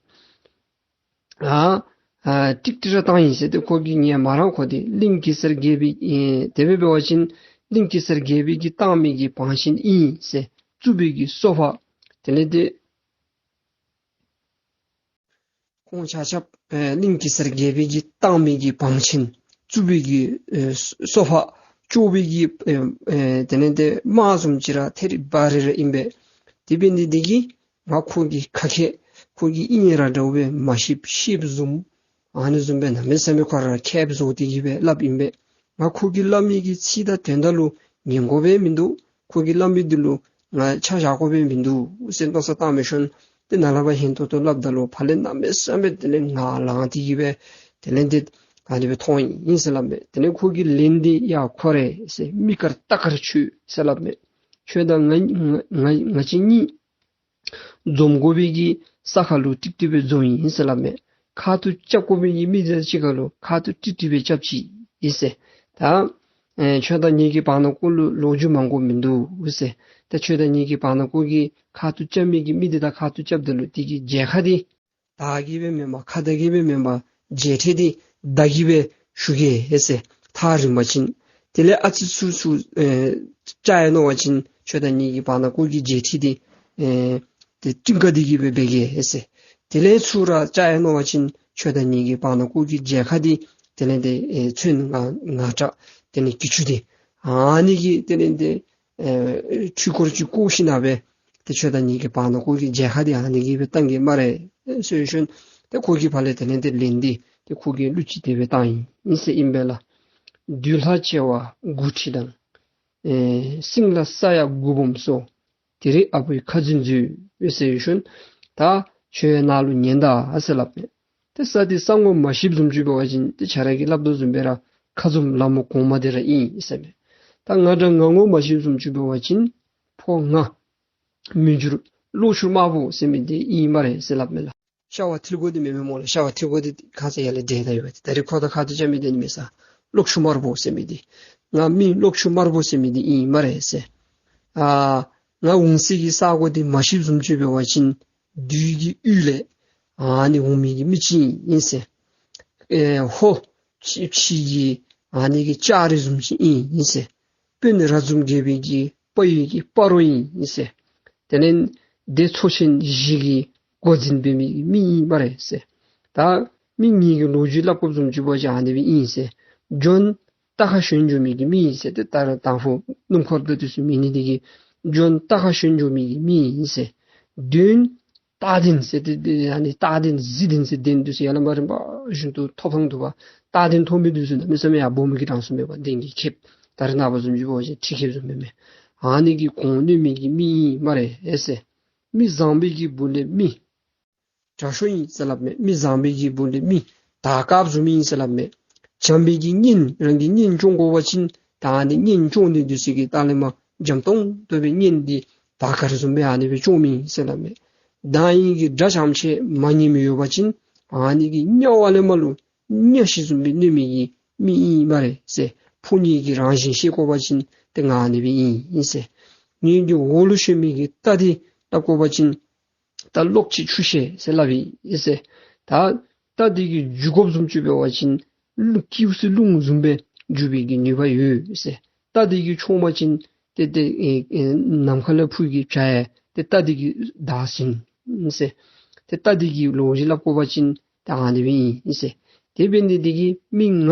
ཨ་ཨ་ཀྲིག་ཀྲི་ར་བཏང་ཡི་ཟེར། ཏེ་ཁོ་གིས་ངོ་མ་ར་ཁོ་འདི་གླིང་གེ་སར་རྒྱལ་པོའི་ཨེ་དེ་སྦེ་འབད་བ་ཅིན་གླིང་གེ་སར་རྒྱལ་པོའི་གིས་བཏང་མི་གི་བང་ཆེན་ཨིན་ཟེར། གཙུག་པའི་གི་སོ་པ་དེ་ལས་ཏེ་ཁོང་ཆ་ཁྱབ་ཨེ་གླིང་གེ་སར་རྒྱལ་པོའི་གིས་བཏང་མི་གི་བང་ཆེན་གཙུག་པའི་གི་ཨེ་སོ་པ་ལྕོགས་པའི་གི་ཨེ་ཨེ་དེ་ལས་ཏེ་དམག་བཟུམ་ཅིག་ར་ཐད་རི་བ་རི་ར་ཨིན་པས། དེ་འབད་ནི་དེ་གིས་ང་ཁོ་གི་ཁ་མཁས་ཁོ་གི་ཨིན་ར་འདྲཝ་སྦེ་མ་ཤེསཔ་ཤེསཔ་བཟུམ་ཨ་ནི་བཟུམ་སྦེ་གནམ་མེད་ས་མེད་ཁོ་ར་མཁསཔ་བཟོ་སྟེ་གི་སྦེ་སླབ་ཨིན་པས། ང་ཁོ་གིས་སླབ་མི་གི་ཚིག་དང་དོན་དག་ལུ་ཉན་དགོཔ་སྦེ་མིན་འདུག། ཁོ་གིས་སླབ་མི་འདི་ལུ་ང་ཆ་བཞག་དགོཔ་སྦེ་མིན་འདུག་ཟེར་མནོ་བསམ་བཏང་མི་ཤོང་། ཏེ་ནཱ་ལས་ཕར་ཧན་ཏོང་ཏོ་སླབ་ད་ལུ་ཕར་ལས་གནམ་མེད་ས་མེད་དེ་ལས་ངར་ལངས་ཏེ་གི་སྦེ་དེ་ལས་ཏེ་ཨ་ནི་སྦེ་མཐོང་ཡི་ཟེར་སླབ་མས། དེ་ལས་ཁོ་གི་ལན་འདི་ཡ་ཁོ་རེ་ཟེར། མི་དཀར་རྟ་དཀར་ཁྱོད་ཟེར་སླབ་མས། ཁྱོད་དང་ང་ང་ང་བཅས་གཉིས་འཛོམས་དགོ་པའི་གི་ས་ཁར་ལུ་ཀྲིག་ཀྲི་སྦེ་འཛོམས་ཡི་ཟེར་སླབ་མས། ཁ་ཐུག་རྐྱབ་དགོ་པའི་གི་མི་དང་གཅིག་ཁར་ལུ་ཁ་ཐུག་ཀྲིག་ཀྲི་སྦེ་རྐྱབ་ཅི་ཨིན་ཟེར། ད་ཨེ་ཁྱོད་དང་ངེ་གི་བར་ན་ཀོ་ལུ་ལོ་རྒྱུས་མང་དགོཔ་མིན་འདུག་ཟེར། ད་ཁྱོད་དང་ངེ་གི་བར་ན་ཀོ་གི་ཁ་ཐུག་རྐྱབ་མི་གི་མི་དེ་དང་ཁ་ཐུག་རྐྱབ་ད་ལུ་དེ་གི་མཇལ་ཁ་འདི་བདག་གིས་སྦེ་མེན་པར་ཁ་བདག་གིས་སྦེ་མེན་པར་མཇལ་ཁྲི་འདི་བདག་གིས་སྦེ་ཞུ་གེ་ཟེར། ཐག་རིང་པ་ཅིན་དེ་ལས་ཨ་ཙི་ཚུར་ཚུར་ཨེ་བཅར་ཡར་འོང་བ་ཅིན་ཁྱོད་དང་ངེ་གི་བར་ན་ཀོ་གི་མཇལ་ཁྲི་འདི་ཨེ་ཏེ་ཀྲིམ་ཀ་དེ་གི་སྦེ་འབད་གེ་ཟེར། དེ་ལས་ཚུར་ར་བཅར་ཡར་འོང་བ་ཅིན་ཁྱོད་དང་ངེ་གི་བར་ན་ཀོ་གི་མཇལ་ཁ་འདི་དེ་ལས་ཏེ་ཨེ་ཚོན་ང་ང་དྲག་དེ་ལས་གྱི་ཅུ་འདི་ཨ་ནི་གི་དེ་ལས་ཏེ་ཨེ་འཕྲུལ་འཁོར་ཅིག་བསྐོར་ཞིནམ་སྦེ་ཏེ་ཁྱོད་དང་ངེ་གི་བར་ན་ཀོ་གི་མཇལ་ཁ་འདི་ཨ་ནི་གི་སྦེ་བཏང་གེ་སྨ་རེ་ཟེར་ཞུ་ནི། ཏེ་ཁོ་གིས་ཕར་ལས་དེ་ལས་ཏེ་ལན་འདི་ཏེ་ཁོ་གིས་གླུ་ཅིག་དེ་སྦེ་བཏང་ཡི་ཟེར་ཨིན་པས་ལགས། བདུད་ལྷ་བྱེ་བ་དགུ་ཁྲི་དང་། ཨེ་སྲིན་ལྷ་ས་ཡ་དགུ་འབུམ་སོགས། དེ་རིང་ཨ་བུའི་ཁ་འཛིན་མཛོད་ཟེར་ཞུ་ནི། ད་ཁྱོད་ནཱ་ལུ་ཉན་ད་ཟེར་སླབ་མས། ཏེ་ས་འདི་ས་ངོ་མ་ཤེསཔ་བཟུམ་ཅིག་འབད་བ་ཅིན་ཏེ་ཁྱོད་ར་གིས་སླབ་དོ་བཟུམ་སྦེ་ར་ཁ་འཛོམས་ལ་མོ་གོང་མ་འདི་ར་ཨིན་ཟེར་མས། ད་ང་འདྲ་ང་ངོ་མ་ཤེསཔ་བཟུམ་ཅིག་འབད་བ་ཅིན་ཕོ་ང་མི་འགྱུར་བློ་འགྱུར་དམར་པོ་ཟེར་མི་འདི་ཨིན་སྨ་རེ་ཟེར་སླབ་མས་ལགས། ཤ་བ་ཐིལ་གོ་འདི་མེན་མས་སྨོ་ལགས། ཤ་བ་ཐིལ་གོ་འདི་ཁ་ཙ་ཡར་ལས་འདྲེས་ད་ཡོད་པ་ཏེ། ད་རིས་ཁོ་དང་ཁ་ཐུག་རྐྱབ་མི་འདི་ཨ་ནི་མེན་ས། གློག་ཆུ་དམར་པོ་ཟེར་མི་འདི། ང་མི་གློག་ཆུ་དམར་པོ་ཟེར་མི་འདི་ཨིན་སྨ་རེ་ཟེར། ཨ་ང་འོང་སའི་གི་ས་གོ་འདི་མ་ཤེསཔ་བཟུམ་ཅིག་འབད་བ་ཅིན་བདུད་ཀྱི་གཡུས་ལས་ཨ་ནི་འོང་མི་གི་མི་ཅིག་ཨིན་ཟེར། ཨེ་ཧོར་ཕྱི་ཕྱི་གི་ཨ་ནི་གི་ལྕགས་རི་བཟུམ་ཅིག་ཨིན་ཟེར། དཔོན་ར་འཛོམས་རྒྱལ་པོའི་གི་དཔའ་བོའི་གི་དཔའ་རོགས་ཨིན་ཟེར། དེ་ལས་སྡེ་ཚོ་ཆེན་བཞི་གི་འགོ་འཛིན་འབད་མི་གི་མི་ཨིན་སྨ་རེ་ཟེར། ད་མི་ངེ་གི་ལོ་རྒྱུས་སླབ་དགོཔ་བཟུམ་ཅིག་འབད་བ་ཅིན་ཨ་ནི་སྦེ་ཨིན་ཟེར། ཇོན་རྟ་ཁར་ཞོན་འགྱོ་མི་གི་མི་ཨིན་ཟེར། ཏེ་ད་རུང་དང་ཕུ་སྣུམ་འཁོར་དང་འདི་ཚུ་མེད་ནི་འདི་གིས་ཇོན་རྟ་ཁར་ཞོན་འགྱོ་མི་གི་མི་ཨིན་ཟེར། གདོན་རྟ་གདོན་ཟེར་ཏེ་ཏེ་ཨ་ནི་རྟ་གདོན་གཟིག་གདོན་ཟེར་གདོན་འདི་ཚུ་ཡར་ལས་མར་རིམ་པ་བཞིན་དུ་ཐོབ་ཐངས་འདུག་པ། རྟ་གདོན་ཐོབ་མི་འདི་ཚུ་གནམ་མེད་ས་མེད་ཡར་སྦོམ་གྱི་གྲངས་སུ་མེད་པ། གདོན་གྱི་ཁེབས་ད་རེས་ནངས་པ་བཟུམ་ཅིག་འབད་བ་ཅིན་གྲི་ཁེབས་བཟུམ་མེན་མས། ཨ་ནི་གི་གོང་གནོན་མི་གི་མི་ཨིན་སྨ་རེ་ཟེར། མི་བཟང་པོའི་གི་སྦུག་ལས་མི། དྲག་ཤོས་ཨིན་ཟེར་སླབ་མས། མི་བཟང་པོའི་གི་སྦུག་ལས་མི་དར་དཀརཔོ་བཟུམ་ཨིན་ཟེར་སླབ་མས། བྱམས་པའི་གི་གཉེན་རང་གི་གཉེན་སྐྱོང་དགོ་པ་ཅིན་ད་ཨ་ནི་གཉེན་སྐྱོང་ནི་འདི་ཚུ་གི་ལྟག་ལས་མར་འཇམ་ཏོང་ཏོ་སྦེ་གཉེན་འདི་དར་དཀར་བཟུམ་སྦེ་ཨ་ནི་སྦེ་སྐྱོང་མི་ཨིན་ཟེར་སླབ་མས། བདག་ཉིད་ཀྱི་དགྲ་བྱམས་ཆེ་མ་ཉན་མི་ཡོད་པ་ཅིན་ཨ་ནི་གི་གཉའ་བ་ལས་མར་ལུ་གཉའ་ཤིང་བཟུམ་སྦེ་གནོན་མི་གི་མི་ཨིན་སྨ་རེ་ཟེར། ཕོ་ཉིད་ཀྱི་རང་བཞིན་ཤེས་དགོ་པ་ཅིན་ཏེ་ང་ཨ་ནི་སྦེ་ཨིན་ཟེར། ངེ་གི་འོག་ལུ་ཞོན་མི་གི་རྟ་འདི་སླབ་དགོ་པ་ཅིན་རྟ་གློག་ཅན་ཆུ་ཤེལ་ཟེར་སླབ་ཨིན་ཟེར། ད་རྟ་འདི་གི་རྒྱུག་དགོཔ་བཟུམ་ཅིག་འབད་བ་ཅིན་རླུང་སྐྱེ་བོ་ཚུ་རླུང་བཟུམ་སྦེ་རྒྱུག་པའི་གི་ནུས་པ་ཡོད་ཟེར། རྟ་འདི་གིས་མཆོང་པ་ཅིན་ཏེ་ཏེ་ཨེ་ཨེ་ནམ་མཁའ་ལས་འཕུར་གྱི་བྱ་ཡང་ཏེ་རྟ་འདི་གིས་བདའ་ཟུན་ཟེར། ཏེ་རྟ་འདི་གི་ལོ་རྒྱུས་སླབ་དགོ་པ་ཅིན་ད་ཨ་ནི་སྦེ་ཨིན་ཟེར། དེ་འབད་ནི་འདི་གིས་མི་ང་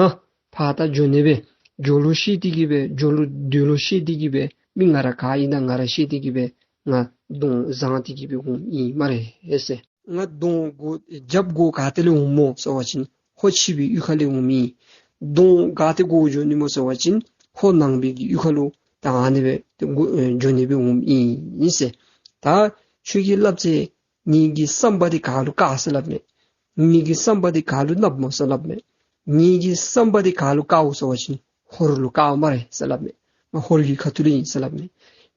ཕར་ད་འགྱོ་ནི་སྦེ་འགྱོ་ལུགས་ཤེས་ཏེ་གི་སྦེ་འགྱོ་ལུགས་སྡོད་ལུགས་ཤེས་ཏེ་གི་སྦེ་མི་ང་ར་ག་ཨིན་ན་ང་ར་ཤེས་ཏེ་གི་སྦེ་ང་གདོང་བཟང་སྟེ་གི་སྦེ་འོངམ་ཨིན་སྨ་རེ་ཟེར། ང་གདོང་སྒོ་རྒྱབ་སྒོ་ག་ཏེ་ལས་འོངམ་སྨོ་ཟེར་བ་ཅིན་ཧོར་ཕྱི་པའི་གཡུས་ཁ་ལས་འོངམ་ཨིན། གདོང་ག་ཏེ་སྒོ་འགྱོ་ནི་སྨོ་ཟེར་བ་ཅིན་ཧོར་ནང་པའི་གི་གཡུས་ཁ་ལུ་ད་ཨ་ནི་སྦེ་ཏེ་སྒོ་ཨེ་འགྱོ་ནི་སྦེ་འོངམ་ཨིན་ཟེར། ད་ཁྱོད་ཀྱིས་སླབ་ཚེ་ངེ་གི་བསམ་པ་འདི་ག་ལུ་དཀར་ཟེར་སླབ་མས། ངེ་གི་བསམ་པ་འདི་ག་ལུ་གནགཔ་སྨོ་ཟེར་སླབ་མས། ངེ་གི་བསམ་པ་འདི་ག་ལུ་དཀརཝ་ཟེར་བ་ཅིན་ཧོར་ལུ་དཀརཝ་སྨ་རེ་ཟེར་སླབ་མས། ང་ཧོར་གྱི་ཁ་ཐུག་ལས་ཨིན་ཟེར་སླབ་མས།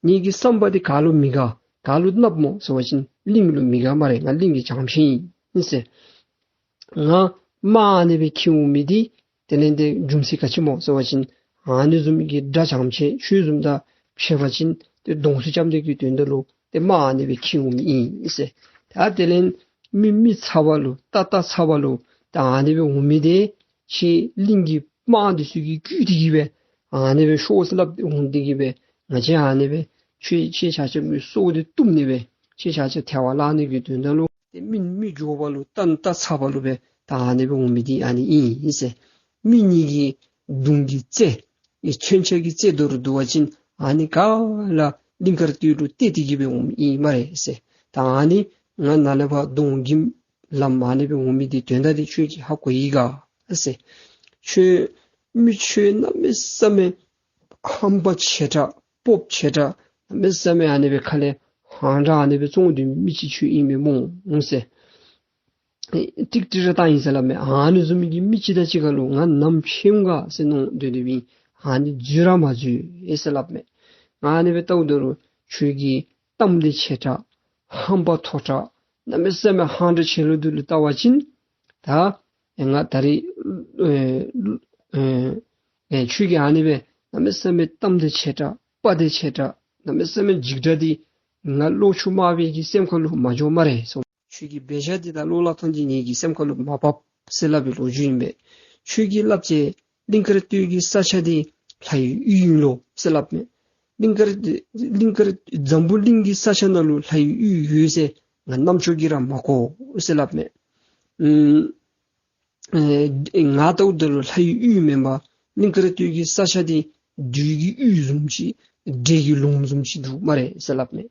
ངེ་གི་བསམ་པ་འདི་ག་ལུ་མི་དགའ་ག་ལུ་གནགཔ་སྨོ་ཟེར་བ་ཅིན་གླིང་ལུ་མི་དགའ་སྨ་རེ། ང་གླིང་གི་བྱང་ཤིང་ཨིན་ཟེར། ང་དམག་ཨ་ནི་སྦེ་འཁྱིད་འོང་མི་འདི་དེ་ལས་ཏེ་རྒྱུ་མཚན་ག་ཅི་སྨོ་ཟེར་བ་ཅིན་ཨ་ནི་བཟུམ་གྱི་དགྲ་བྱམས་ཆེ་ཁྱོད་བཟུམ་དང་ཕྱད་པ་ཅིན་ཏེ་གདོང་བསུ་རྐྱབ་ནི་གི་དོན་དག་ལུ་ཏེ་དམག་ཨ་ནི་སྦེ་འཁྱིད་འོང་མི་ཨིན་ཟེར། ད་དེ་ལས་མི་མི་ཚ་བ་ལུ་རྟ་རྟ་ཚ་བ་ལུ་ད་ཨ་ནི་སྦེ་འོང་མི་འདི་ཁྱེད་གླིང་གི་དམག་འདི་ཚུ་གིས་བརྒྱུད་དེ་གི་སྦེ་ཨ་ནི་སྦེ་ཤོག་ཟེར་སླབ་སྟེ་འོང་སྟེ་གི་སྦེ་ང་བཅས་ཨ་ནི་སྦེ་ཁྱེད་ཁྱེད་ཆ་ཁྱབ་ཀྱི་སྲོག་འདི་བཏུབ་ནི་སྦེ་ཁྱེད་ཆ་ཁྱབ་ཐལ་བར་བརླག་ནི་གི་དོན་དག་ལུ་ཏེ་མི་མི་མགྱོགས་པ་ལུ་རྟ་རྟ་ཚ་བ་ལུ་སྦེ་ད་ཨ་ནི་སྦེ་འོང་མི་འདི་ཨ་ནི་ཨིན་ཟེར། མི་གཉིས་ཀྱི་གདོང་གི་རྩེ་ཨེ་མཚོན་ཆ་གི་རྩེ་མདོར་བསྡུ་བ་ཅིན་ཨ་ནི་ག་ལ་གླིང་དཀར་སྟོད་ལུ་གཏད་དེ་གི་སྦེ་འོངམ་ཨིན་སྨ་རེ་ཟེར། ད་ཨ་ནི་ང་ནཱ་ལས་ཕར་གདོང་གི་ལམ་ཨ་ནི་སྦེ་འོང་མི་འདི་དོན་དག་འདི་ཁྱོད་ཀྱིས་ཧ་གོ་ཡི་ག་ཟེར། ཁྱོད་མི་ཁྱོད་གནམ་མེད་ས་མེད་ཧམ་པ་ཆེ་དྲགས་སྤོབས་པ་ཆེ་དྲགས་གནམ་མེད་ས་མེད་ཨ་ནི་སྦེ་ཁ་ལས་ཧང་སྒྲ་ཨ་ནི་སྦེ་བཙོང་སྡོད་མི་ཅིག་ཁྱོད་ཨིན་མས་སྨོ་ཟེར། ཨེ་ཀྲིག་ཀྲི་ར་བཏང་ཡི་ཟེར་སླབ་མས། ཨ་ནི་བཟུམ་མའི་གི་མི་ཅིག་དང་གཅིག་ཁར་ལུ་ང་ནམ་ཕྱདཔ་འོང་ག་ཟེར་མནོ་སྡོད་སྡོདཔ་ཨིན། ཨ་ནི་འཛོལ་ར་མ་འཛོལ་ཟེར་སླབ་མས། ང་ཨ་ནི་སྦེ་བལྟཝ་ད་ལུ་ཁྱོད་ཀྱི་གཏམ་འདི་ཆེ་དྲགས་ཧམ་པ་མཐོ་དྲགས་གནམ་མེད་ས་མེད་ཧང་སྒྲ་ཆེ་ལུགས་འདི་ལུ་བལྟ་བ་ཅིན་ད་ཨེ་ང་ད་རིས་ཨེ་ཨེ་ཨེ་ཁྱོད་ཀྱི་ཨ་ནི་སྦེ་གནམ་མེད་ས་མེད་གཏམ་འདི་ཆེ་དྲགས་དཔའ་འདི་ཆེ་དྲགས་གནམ་མེད་ས་མེད་འཇིགས་སྒྲ་འདི་ང་ཀློག་ཆུང་དམར་པོའི་གི་སེམས་ཁ་ལུ་མ་འགྱོ་སྨ་རེ་ཟེར། ཁྱོད་ཀྱི་འབད་བཞག་འདི་དང་བློ་སླབ་ཐངས་འདི་ངེ་གི་སེམས་ཁ་ལུ་མ་བབས་ཟེར་སླབ་པའི་ལོ་རྒྱུས་ཨིན་པས། ཁྱོད་ཀྱིས་སླབ་ཅི། གླིང་དཀར་སྟོད་ཀྱི་ས་ཆ་འདི་ལྷ་ཡི་ཡུལ་ཨིན་ལོ་ཟེར་སླབ་མས། གླིང་དཀར་གླིང་དཀར་འཛམ་བུ་གླིང་གི་ས་ཆ་ནང་ལུ་ལྷ་ཡི་ཡུལ་ཡོད་ཟེར་ང་རྣམ་ཅོ་གིས་ར་མ་གོ་ཟེར་སླབ་མས། ཨུམ་ཨེ་ང་བལྟཝ་ད་ལུ་ལྷ་ཡི་ཡུལ་མེན་པར་གླིང་དཀར་སྟོད་ཀྱི་ས་ཆ་འདི་བདུད་ཀྱི་ཡུལ་བཟུམ་ཅིག་འདྲེ་གི་ལུང་བཟུམ་ཅིག་འདུག་སྨ་རེ་ཟེར་སླབ་མས།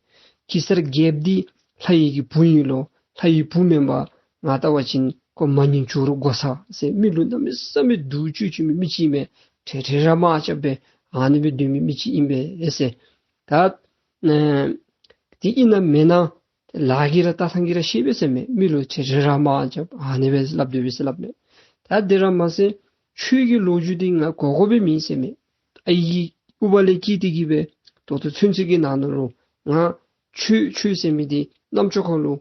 གེ་སར་རྒྱལཔོ་འདི་ལྷ་ཡི་གི་བུ་ཨིན་ལོ། ལྷ་ཡི་བུ་མེན་པར་ང་བལྟ་བ་ཅིན་ཁོ་མ་ནིང་ཇོ་རུ་འགོག་ཚ་ཟེར་མི་ལུ་གནམ་མེད་ས་མེད་སྡུག་ཅོ་ཅོ་མི་མི་ཅིག་ཨིན་མས། ཁྲེལ་ཁྲེལ་ར་མ་རྐྱབ་པར་ཨ་ནི་སྦེ་སྡོད་མི་མི་ཅིག་ཨིན་པས་ཟེར། ད་ཨེ་དེ་ཨིན་ན་མེན་ན་ལཱ་གིས་ར་ལྟ་ཐངས་ཀྱིས་ར་ཤེས་པས་ཟེར་མས། མི་ལུ་ཁྲེལ་ཁྲེལ་ར་མ་རྐྱབ་ཨ་ནི་སྦེ་སླབ་སྡོད་པས་ཟེར་སླབ་མས། ད་དེ་ར་མ་ཚད་ཁྱོད་ཀྱི་ལོ་རྒྱུས་འདི་ང་གོ་གོཝ་སྦེ་མེད་ཟེར་མས། ཨའི་གི་ཨུ་པ་ལས་སྐྱེས་ཏེ་གི་སྦེ་ད་ལྟོ་ཚུན་ཚོད་ཀྱི་ནང་ན་ལུ་ང་ཁྱོད་ཁྱོད་ཟེར་མི་འདི་རྣམ་ཅོ་ཁ་ལུ་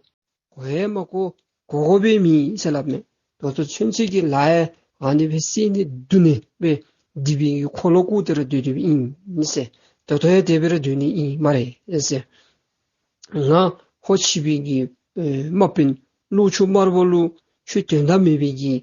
གོ་ཡང་མ་གོ། གོ་དགོ་པའི་མེད་ཟེར་སླབ་མས། ད་ལྟོ་ཚུན་ཚོད་ཀྱི་ལཱ་ཡང་ཨ་ནི་སྦེ་བསད་ནི་རྡུང་ནི་སྦེ་སྡིག་པའི་གི་འཁོར་ལོ་བསྐོར་ཏེ་ར་སྡོད་སྡོདཔ་ཨིན་ཟེར། ད་ལྟོ་ཡང་དེ་སྦེ་ར་སྡོད་ནི་ཨིན་སྨ་རེ་ཟེར། ང་ཧོར་ཕྱི་པའི་གི་ཨེ་དམག་དཔོན་ཀླུ་ཆུང་དམར་པོ་ལུ་ཁྱོད་དོན་དག་མེད་པའི་གི་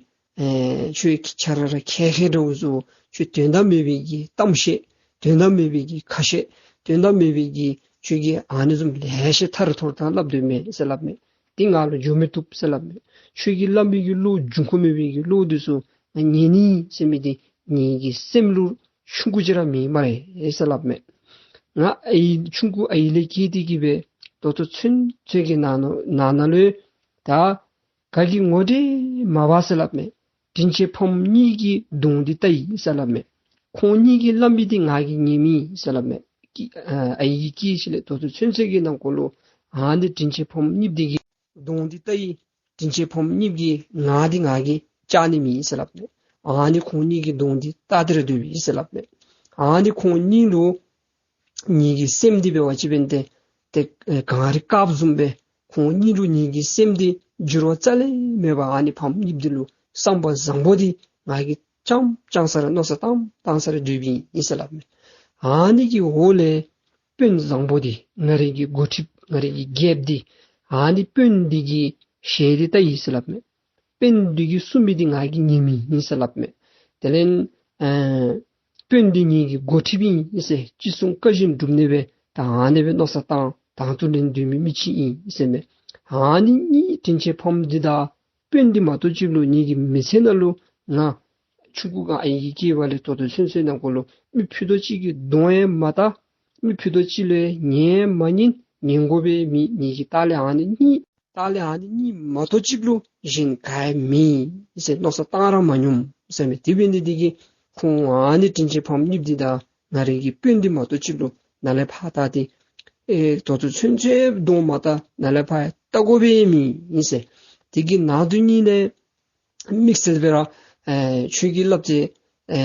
ཨེ་ཁྱོད་ཁྱོད་ར་ར་ཁེ་ཁེ་འདྲཝ་བཟོ། ཁྱོད་དོན་དག་མེད་པའི་གི་གཏམ་བཤད། དོན་དག་མེད་པའི་གི་ཁ་བཤད། དོན་དག་མེད་པའི་གི་ཁྱོད་ཀྱིས་ཨ་ནི་བཟུམ་ལེ་ཤ་ཐ་ར་ཐོར་ཐ་སླབ་སྡོད་མས་ཟེར་སླབ་མས། དེ་ང་ལུ་འགྱོ་མི་བཏུབ་ཟེར་སླབ་མས། ཁྱོད་ཀྱིས་སླབ་མི་གི་བློ་འབྱུང་ཁུངས་མེད་པའི་གི་བློ་འདི་ཚུ་ང་ཉན་ནི་ཟེར་མི་འདི་ངེ་གི་སེམས་ལུ་ཆུང་ཀུ་ཅིག་ར་མེད་སྨ་རེ་ཟེར་སླབ་མས། ང་ཨའི་ཆུང་ཀུ་ཨའི་ལས་སྐྱེས་ཏེ་གི་སྦེ་ད་ལྟོ་ཚུན་ཚོད་ཀྱི་ནང་ན་ནང་ན་ལུ་ད་ག་གི་ངོ་འདྲེས་མ་འབག་ཟེར་སླབ་མས། དྲིན་ཅན་ཕམ་གཉིས་ཀྱི་གདོང་འདི་བལྟ་ཡི་ཟེར་སླབ་མས། ཁོང་གཉིས་ཀྱིས་སླབ་མི་འདི་ང་གིས་ཉན་མི་ཟེར་སླབ་མས། ཀྱི་ཨ་ཨའི་གིས་སྐད་ཅིག་ལས་ད་ལྟོ་ཚུན་ཚོད་ཀྱི་ནང་འཁོད་ལུ་ཨ་ནི་དྲིན་ཅན་ཕམ་གཉིས་འདི་གི་གདོང་འདི་བལྟ་ཡི། དྲིན་ཅན་ཕམ་གཉིས་ཀྱི་ངག་འདི་ང་གིས་བཅག་ནི་མེད་ཟེར་སླབ་མས། ཨ་ནི་ཁོང་གཉིས་ཀྱི་གདོང་འདི་བལྟ་སྟེ་ར་སྡོད་ཡི་ཟེར་སླབ་མས། ཨ་ནི་ཁོང་གཉིས་ལུ་ངེ་གི་སེམས་འདི་འབད་བ་ཅིན་འབདན་ཏེ་ཏེ་ཨེ་གངས་རི་དཀརཔོ་བཟུམ་སྦེ་ཁོང་གཉིས་ལུ་ངེ་གི་སེམས་འདི་འགྱུར་བ་རྩ་ལས་མེད་པར་ཨ་ནི་ཕམ་གཉིས་འདི་ལུ་བསམ་པ་བཟང་པོ་འདི་ང་གིས་ཙམ་ཙམ་ས་ར་མནོ་བསམ་བཏང་བཏང་ས་ར་སྡོདཔ་ཨིན་ཟེར་སླབ་མས། ཨ་ནི་གི་འོག་ལས་དཔོན་བཟང་པོ་འདི་ང་རའི་གི་འགོ་ཁྲིདཔ་ང་རའི་གི་རྒྱལཔོ་འདི་ཨ་ནི་དཔོན་འདི་གི་ཞལ་འདི་བལྟ་ཡི་ཟེར་སླབ་མས། དཔོན་འདི་གིས་གསུངས་མི་འདི་ང་གིས་ཉན་མི་ཨིན་ཟེར་སླབ་མས། དེ་ལས་ཨེ་དཔོན་འདི་ངེ་གི་འགོ་ཁྲིདཔ་ཨིན་ཟེར་ཅི་གསུང་བཀའ་བཞིན་སྒྲུབ་ནི་སྦེ་ད་ཨ་ནི་སྦེ་མནོ་བསམ་བཏང་དང་དུ་ལེན་སྡོད་མི་མི་ཅིག་ཨིན་ཟེར་མས། ཨ་ནི་གཉིས་དྲིན་ཅན་ཕམ་འདི་དང་དཔོན་འདི་མ་གཏོགས་ཅིག་ལུ་ངེ་གི་མི་ཚེ་ནང་ལུ་ང་ཆུང་ཀུ་ག་ཨའི་གིས་སྐྱེས་པ་ལས་ད་ལྟོ་ཚུན་ཚོད་ནང་འཁོད་ལུ་མི་ཕུད་རྡོག་གཅིག་གི་གདོང་ཡང་མ་བལྟ། མི་ཕུད་རྡོག་གཅིག་ལུ་ཡང་ཉན་མ་ཉན་ཉན་དགོ་པའི་མི་ངེ་གི་ལྟག་ལས་ཨ་ནི་གཉིས་ལྟག་ལས་ཨ་ནི་གཉིས་མ་གཏོགས་ཅིག་ལུ་གཞན་ག་ཡང་མེད་ཟེར་མནོ་བསམ་བཏང་ར་མ་མྱོང་ཟེར་མས། དེ་འབད་ནི་འདི་གིས་ཁོང་ཨ་ནི་དྲིན་ཅན་ཕམ་གཉིས་འདི་དང་ང་རའི་གི་དཔོན་འདི་མ་གཏོགས་ཅིག་ལུ་ནཱ་ལས་ཕར་ད་ཏེ་ཨེ་ད་ལྟོ་ཚུན་ཚོད་གདོང་མ་བལྟ། ནཱ་ལས་ཕར་ཡང་བལྟ་དགོ་པའི་མེད་ཟེར། དེ་གི་ནང་དོན་གཉིས་ལས་དམིགས་བསལ་སྦེ་ར་ཨེ་ཁྱོད་ཀྱིས་སླབ་སྟེ་ཨེ་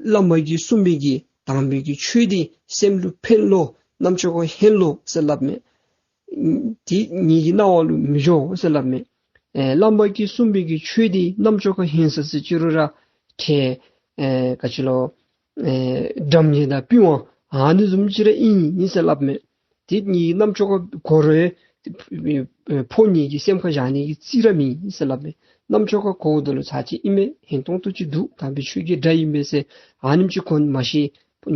བླ་མ་གིས་གསུངས་མི་གི་དམ་པའི་གི་ཆོས་འདི་སེམས་ལུ་ཕན་ལོ་རྣམ་ཅོ་ཁར་ཧན་ལོ་ཟེར་སླབ་མས། དེ་ངེ་གི་རྣ་བ་ལུ་མི་འགྱོ་ཟེར་སླབ་མས། ཨེ་བླ་མ་གིས་གསུངས་པའི་གི་ཆོས་འདི་རྣམ་ཅོ་ཁར་ཧན་ས་ཟེར་ཅི་རུང་ར་ཁྲལ་ཨེ་ག་ཅི་ལོ་ཨེ་སྒྲ་སྙན་དང་པི་ཝང་ཨ་ནི་བཟུམ་ཅིག་ར་ཨིན་ཨིན་ཟེར་སླབ་མས། དེ་ངེ་གི་རྣམ་ཅོ་ཁར་གོ་རུང་ཨེ་ཕོ་ངེ་གི་སེམས་ཁར་བཞག་ནི་གི་རྩིས་ར་མེད་ཟེར་སླབ་མས། རྣམ་ཅོ་ཁར་གོཝ་ད་ལུ་ཚར་གཅིག་ཨིན་མས། ཧན་ཏོང་ཏོ་ཅིག་འདུག། དམ་པའི་ཆོས་ཀྱི་སྒྲ་ཨིན་པས་ཟེར་ཨ་ནེམ་ཅིག་གོ་ནི་མ་གཞི་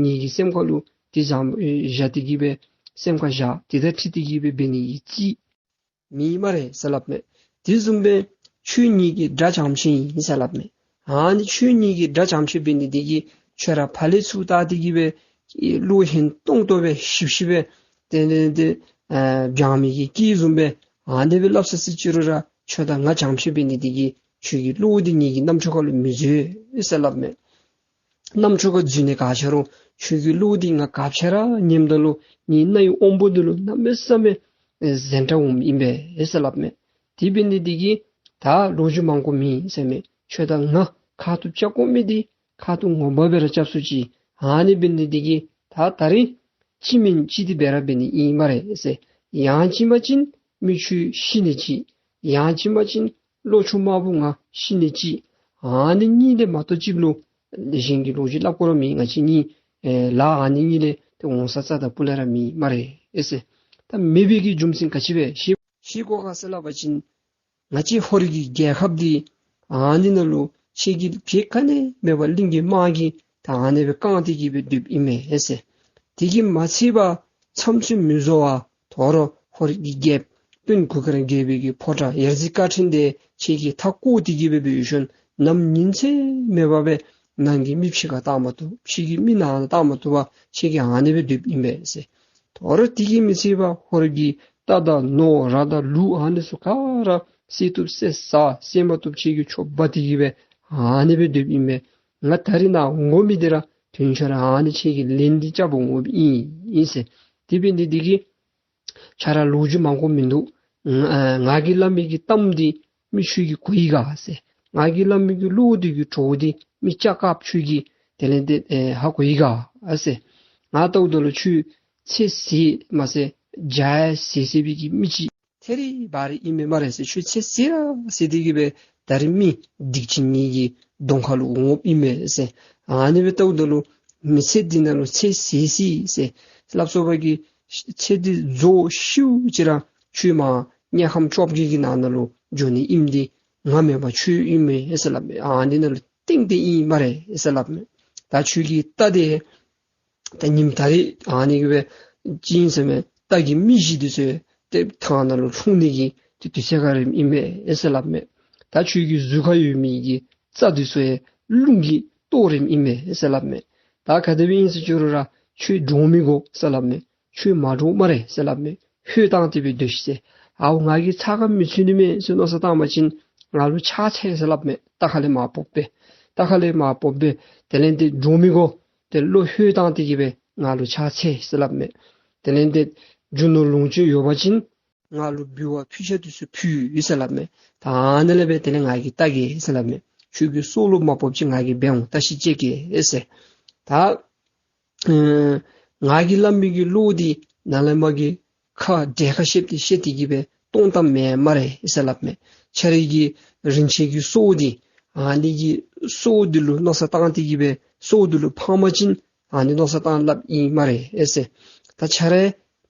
ངེ་གི་སེམས་ཁར་ལུ་དེ་བཞག་ཨེ་བཞག་སྟེ་གི་སྦེ་སེམས་ཁར་བཞག་དེ་དང་འཁྲིལ་ཏེ་གི་སྦེ་འབད་ནི་གི་རྩིས་མེད་སྨ་རེ་ཟེར་སླབ་མས། དེ་བཟུམ་སྦེ་ཆོས་ཉིད་ཀྱི་སྒྲ་རྐྱངམ་ཅིག་ཨིན་ཟེར་སླབ་མས། ཨ་ནི་ཆོས་ཉིད་ཀྱི་སྒྲ་རྐྱངམ་ཅིག་འབད་ནི་འདི་གིས་ཁྱོད་ར་ཕར་ལས་ཚུར་བལྟ་སྟེ་གི་སྦེ་བློ་ཧན་ཏོང་ཏོ་སྦེ་ཞིབ་ཞིབ་སྦེ་ཏེ་ཏེ་ཏེ་ཨ་སྦྱང་མི་གི་སྐད་བཟུམ་སྦེ་ཨ་ནི་སྦེ་སླབ་ས་ཟེར་ཅི་རུང་ར་ཁྱོད་དང་ང་རྐྱངམ་ཅིག་འབད་ནི་འདི་གིས་ཁྱོད་ཀྱི་བློ་འདི་ངེ་གི་རྣམ་ཅོ་ཁར་ལུ་མི་འཛུལ་ཟེར་སླབ་མས། རྣམ་ཅོ་ཁར་འཛུལ་ནི་ག་ཅི་རུང་ཁྱོད་ཀྱི་བློ་འདི་ང་ག་ཅི་ར་ཉནམ་ད་ལུ་ངེའི་རྣ་ཡི་དབང་པོ་འདི་ལུ་གནམ་མེད་ས་མེད་ཨེ་གཟན་ཁྲ་འོངམ་ཨིན་པས་ཟེར་སླབ་མས། དེ་འབད་ནི་འདི་གིས་ད་ལོ་རྒྱུས་མང་པོ་མེད་ཟེར་མས། ཁྱོད་དང་ང་ཁ་ཐུག་རྐྱབ་དགོ་མི་འདི་ཁ་ཐུག་ངོ་མ་སྦེ་ར་རྐྱབ་ཚུགས་ཅི། ཨ་ནི་འབད་ནི་འདི་གིས་ད་ད་རིས་གཅིག་མེན་གཅིག་འདི་འབད་ར་འབད་ནི་ཨིན་སྨ་རེ་ཟེར། ཡང་ཅིན་མ་ཅིན་མི་ཁྱོད་ཤི་ནི་ཅིག། ཡང་ཅིན་མ་ཅིན་ཀླུ་ཆུང་དམར་པོ་ང་ཤི་ནི་ཅིག། ཨ་ནི་གཉིས་ལས་མ་གཏོགས་ཅིག་ལུ་གཞན་གྱི་ལོ་རྒྱུས་སླབ་དགོ་ར་མེད། ང་བཅས་གཉིས་ཨེ་ལཱ་ཨ་ནི་གཉིས་ལས་ཏེ་འོང་ས་རྩ་དང་སྤུ་ལས་ར་མེད་སྨ་རེ་ཟེར། ད་མེད་པའི་གི་རྒྱུ་མཚན་ག་ཅི་སྦེ་ཤེས་ཤེས་དགོ་ག་ཟེར་སླབ་པ་ཅིན་ང་བཅས་ཧོར་གྱི་རྒྱལ་ཁབ་འདི་ཨ་ནི་ནང་ལུ་ཁྱེད་ཀྱིས་གེགས་ག་ནི་མེད་པར་གླིང་གི་དམག་གིས་ད་ཨ་ནི་སྦེ་བཀང་སྟེ་གི་སྦེ་སྡོདཔ་ཨིན་མས་ཟེར། དེ་གིས་མ་ཚད་པར་ཚམ་ཚོད་མི་བཟོ་བར་དོ་རུང་ཧོར་གྱི་རྒྱལཔོ་དཔོན་གུར་དཀར་རྒྱལ་པོའི་གི་ཕོ་བྲང་ཡ་རྩེ་བཀའ་དྲིན་འདི་ཁྱེད་ཀྱིས་མཐའ་བསྐོར་ཏེ་གི་སྦེ་འབད་ཞིནམ་ཉིན་མཚན་མེད་པར་སྦེ་ནང་གི་མི་ཕྱི་ཁར་བཏང་མ་བཏུབ། ཕྱི་གི་མི་ནང་ན་བཏང་མ་བཏུབ་པར་ཁྱེད་ཀྱིས་ཨ་ནི་སྦེ་སྡོདཔ་ཨིན་པས་ཟེར། དོ་རུང་དེ་གིས་མི་ཚད་པར་ཧོར་གྱི་རྟ་དང་ནོར་ར་དང་ལུག་ཨ་ནི་ཚུ་ག་ར་བསད་བཏུབ་བསད་ཟ། བསད་མ་བཏུབ་ཁྱེད་ཀྱིས་འཕྱོག་འབག་སྟེ་གི་སྦེ་ཨ་ནི་སྦེ་སྡོདཔ་ཨིན་པས། ང་ད་རིས་ནཱ་འོང་མི་འདི་ར་དོན་ཆ་ར་ཨ་ནི་ཁྱེད་ཀྱི་ལན་འདི་རྐྱབ་པར་འོངམ་ཨིན་ཨིན་ཟེར། དེ་འབད་ནི་འདི་གིས་ཁྱོད་ར་ལོ་རྒྱུས་མང་པོ་མིན་འདུག། ང་ཨ་ང་གིས་སླབ་མི་གི་གཏམ་འདི་མི་ཁྱོད་ཀྱིས་གོ་ཡི་ག་ཟེར། ང་གིས་སླབ་མི་གི་བློ་འདི་གི་གྲོགས་འདི་མི་ལྕགས་དཀརཔོ་ཁྱོད་ཀྱིས་དེ་ལས་འདི་ཨེ་ཧ་གོ་ཡི་ག་ཟེར། ང་ལྟཝ་ད་ལུ་ཁྱོད་ཚེ་ཟད་མ་ཟད་རྒྱ་ཡང་ཟད་ཟད་པའི་གི་མི་ཅིག། ཐད་རི་བ་རི་ཨིན་མས་སྨ་རེ་ཟེར། ཁྱོད་ཚེ་ཟད་ར་ཟད་དེ་གི་སྦེ་ད་རིས་མི་སྡིག་ཅན་ངེ་གི་གདོང་ཁ་ལུ་འོང་འོངམ་ཨིན་མས་ཟེར། ཨ་ནི་སྦེ་ལྟཝ་ད་ལུ་མི་ཚེ་འདི་ནང་ལུ་ཚེ་ཟད་ཟད་ཟེར་སླབ་སོང་བ་གི་ཚེ་འདི་རྫོགས་ཤིཝ་ཅིག་ར་ཁྱོད་མར་དམྱལ་ཁམས་བཅོ་བརྒྱད་ཀྱི་ནང་ན་ལུ་འགྱོ་ནི་ཨིནམ་འདི་ང་མེན་པར་ཁྱོད་ཨིན་མས་ཟེར་སླབ་མས། ཨ་ནི་ནང་ལུ་ཏན་ཏན་ཨིན་སྨ་རེ་ཟེར་སླབ་མས། ད་ཁྱོད་ཀྱི་རྟ་དེ་ད་ཉིནམ་ད་རིས་ཨ་ནི་གི་སྦེ་ཅིག་ཨིན་ཟེར་མས། རྟ་གི་རྨིག་བཞི་འདི་ཚུ་ཏེ་ཐང་ནང་ལུ་ལྷུང་ནི་གི་ཏེ་དུས་ཚོད་ཁར་རནམ་ཨིན་མས་ཟེར་སླབ་མས། ད་ཁྱོད་ཀྱི་གཟུགས་ཁར་ཡོད་མི་གི་རྩ་འདི་ཚུ་ཡང་རླུང་གིས་གཏོར་རནམ་ཨིན་མས་ཟེར་སླབ་མས། ད་ག་དེ་སྦེ་ཨིན་ཟེར་ཅི་རུང་ར་ཁྱོད་འདྲོག་མི་དགོ་ཟེར་སླབ་མས། ཁྱོད་མ་འདྲོག་སྨ་རེ་ཟེར་སླབ་མས། ལྷོད་བཏང་སྟེ་སྦེ་སྡོད་ཤིག་ཟེར། ཨའུ་ང་གིས་ཚ་ཁ་མི་ཚུད་ནི་མས་ཟེར་མནོ་བསམ་བཏང་པ་ཅིན་ང་ལུ་ཕྱག་འཚལ་ཟེར་སླབ་མས། རྟ་ཁ་ལས་མར་བབས་སྦེ་རྟ་ཁ་ལས་མར་བབས་སྦེ་དེ་ལས་ཏེ་འདྲོག་མི་དགོ། ཏེ་བློ་ལྷོད་བཏང་སྟེ་གི་སྦེ་ང་ལུ་ཕྱག་འཚལ་ཟེར་སླབ་མས། དེ་ལས་ཏེ་རྒྱུ་ནོར་ལོངས་སྤྱོད་ཡོད་པ་ཅིན་ང་ལུ་འབུལ་བ་ཕུལ་ཆ་འདི་ཚུ་ཕུལ་ཟེར་སླབ་མས། ད་ཨ་ནི་ལས་སྦེ་དེ་ལས་ང་གིས་བལྟ་གེ་ཟེར་སླབ་མས། ཁྱོད་ཀྱི་སྲོག་ལུ་མ་ཕོགཔ་ཅིག་ང་གིས་འབད་འོང་བལྟ་ཤིག་ཅིག་གེ་ཟེར། ད་ཨེ་ང་གིས་སླབ་མི་གི་བློ་འདི་ནཱ་ལས་མར་གྱི་ཁ་འདྲེ་ཁ་བཤདཔ་དེ་བཤད་དེ་གི་སྦེ་གཏང་གཏངམ་མེན་སྨ་རེ་ཟེར་སླབ་མས། ཁྱོད་རའི་གི་རིན་ཆེན་གྱི་སྲོག་འདི་ཨ་ནི་གི་སྲོག་འདི་ལུ་མནོ་བསམ་བཏང་སྟེ་གི་སྦེ་སྲོག་འདི་ལུ་ཕངས་པ་ཅིན་ཨ་ནི་མནོ་བསམ་བཏང་སླབ་ཨིན་སྨ་རེ་ཟེར། ད་ཁྱོད་ར་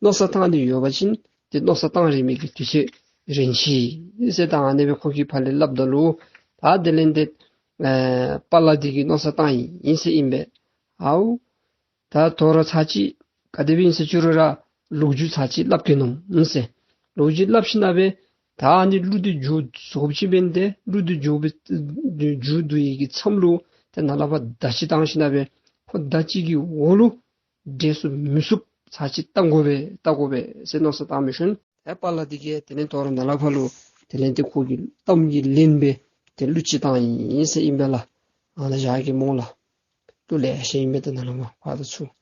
མནོ་བསམ་བཏང་ནི་ཡོད་པ་ཅིན་ཏེ་མནོ་བསམ་བཏང་རན་མི་གི་དུས་ཚོད་རན་ཅི་ཟེར། ད་ཨ་ནི་སྦེ་ཁོ་གིས་ཕར་ལས་སླབ་ད་ལུ་ད་དེ་ལས་ཏེ་ཨེ་དཔའ་ལ་འདི་གིས་མནོ་བསམ་བཏང་ཡི་ཟེར་ཨིན་པས། ཨའུ་ད་དོ་རུང་ཚར་གཅིག་ག་དེ་སྦེ་ཨིན་ཟེར་ཅི་རུང་ར་ལོ་རྒྱུས་ཚར་གཅིག་སླབ་གེ་མནོཝ་ཨིན་ཟེར། ལོ་རྒྱུས་སླབ་ཞིནམ་སྦེ་ད་ཨ་ནི་གླུ་འདི་མཇུག་རྫོགསཔ་ཅིག་འབད་ནི་དེ་གླུ་འདི་མཇུག་སྦེ་མཇུག་བསྡུ་ཡི་གི་མཚམས་ལུ་ཏེ་ནཱ་ལས་ཕར་མདའ་ཅིག་བཏང་ཞིནམ་སྦེ་ཁོ་མདའ་ཅིག་གི་འོག་ལུ་འདྲེ་ཚུ་མི་ཚུགསཔ་ཚར་གཅིག་བཏང་དགོ་པས་བཏང་དགོ་པས་ཟེར་མནོ་བསམ་བཏང་མི་ཤུལ་ཏེ་དཔའ་ལ་འདི་གིས་དེ་ལས་དོ་རུང་ནཱ་ལས་ཕར་ལུ་དེ་ལས་ཏེ་ཁོ་གི་གཏམ་གྱི་ལན་སྦེ་ཏེ་གླུ་ཅིག་བཏང་ཡི་ཟེར་ཨིན་པས་ལགས། ཨ་ནཱ་བཞག་གེ་སྨོ་ལགས། གླུ་ལེ་ཤ་ཨིན་པས། ད་ནཱ་ལས་མར་ཕར་དང་ཚུར་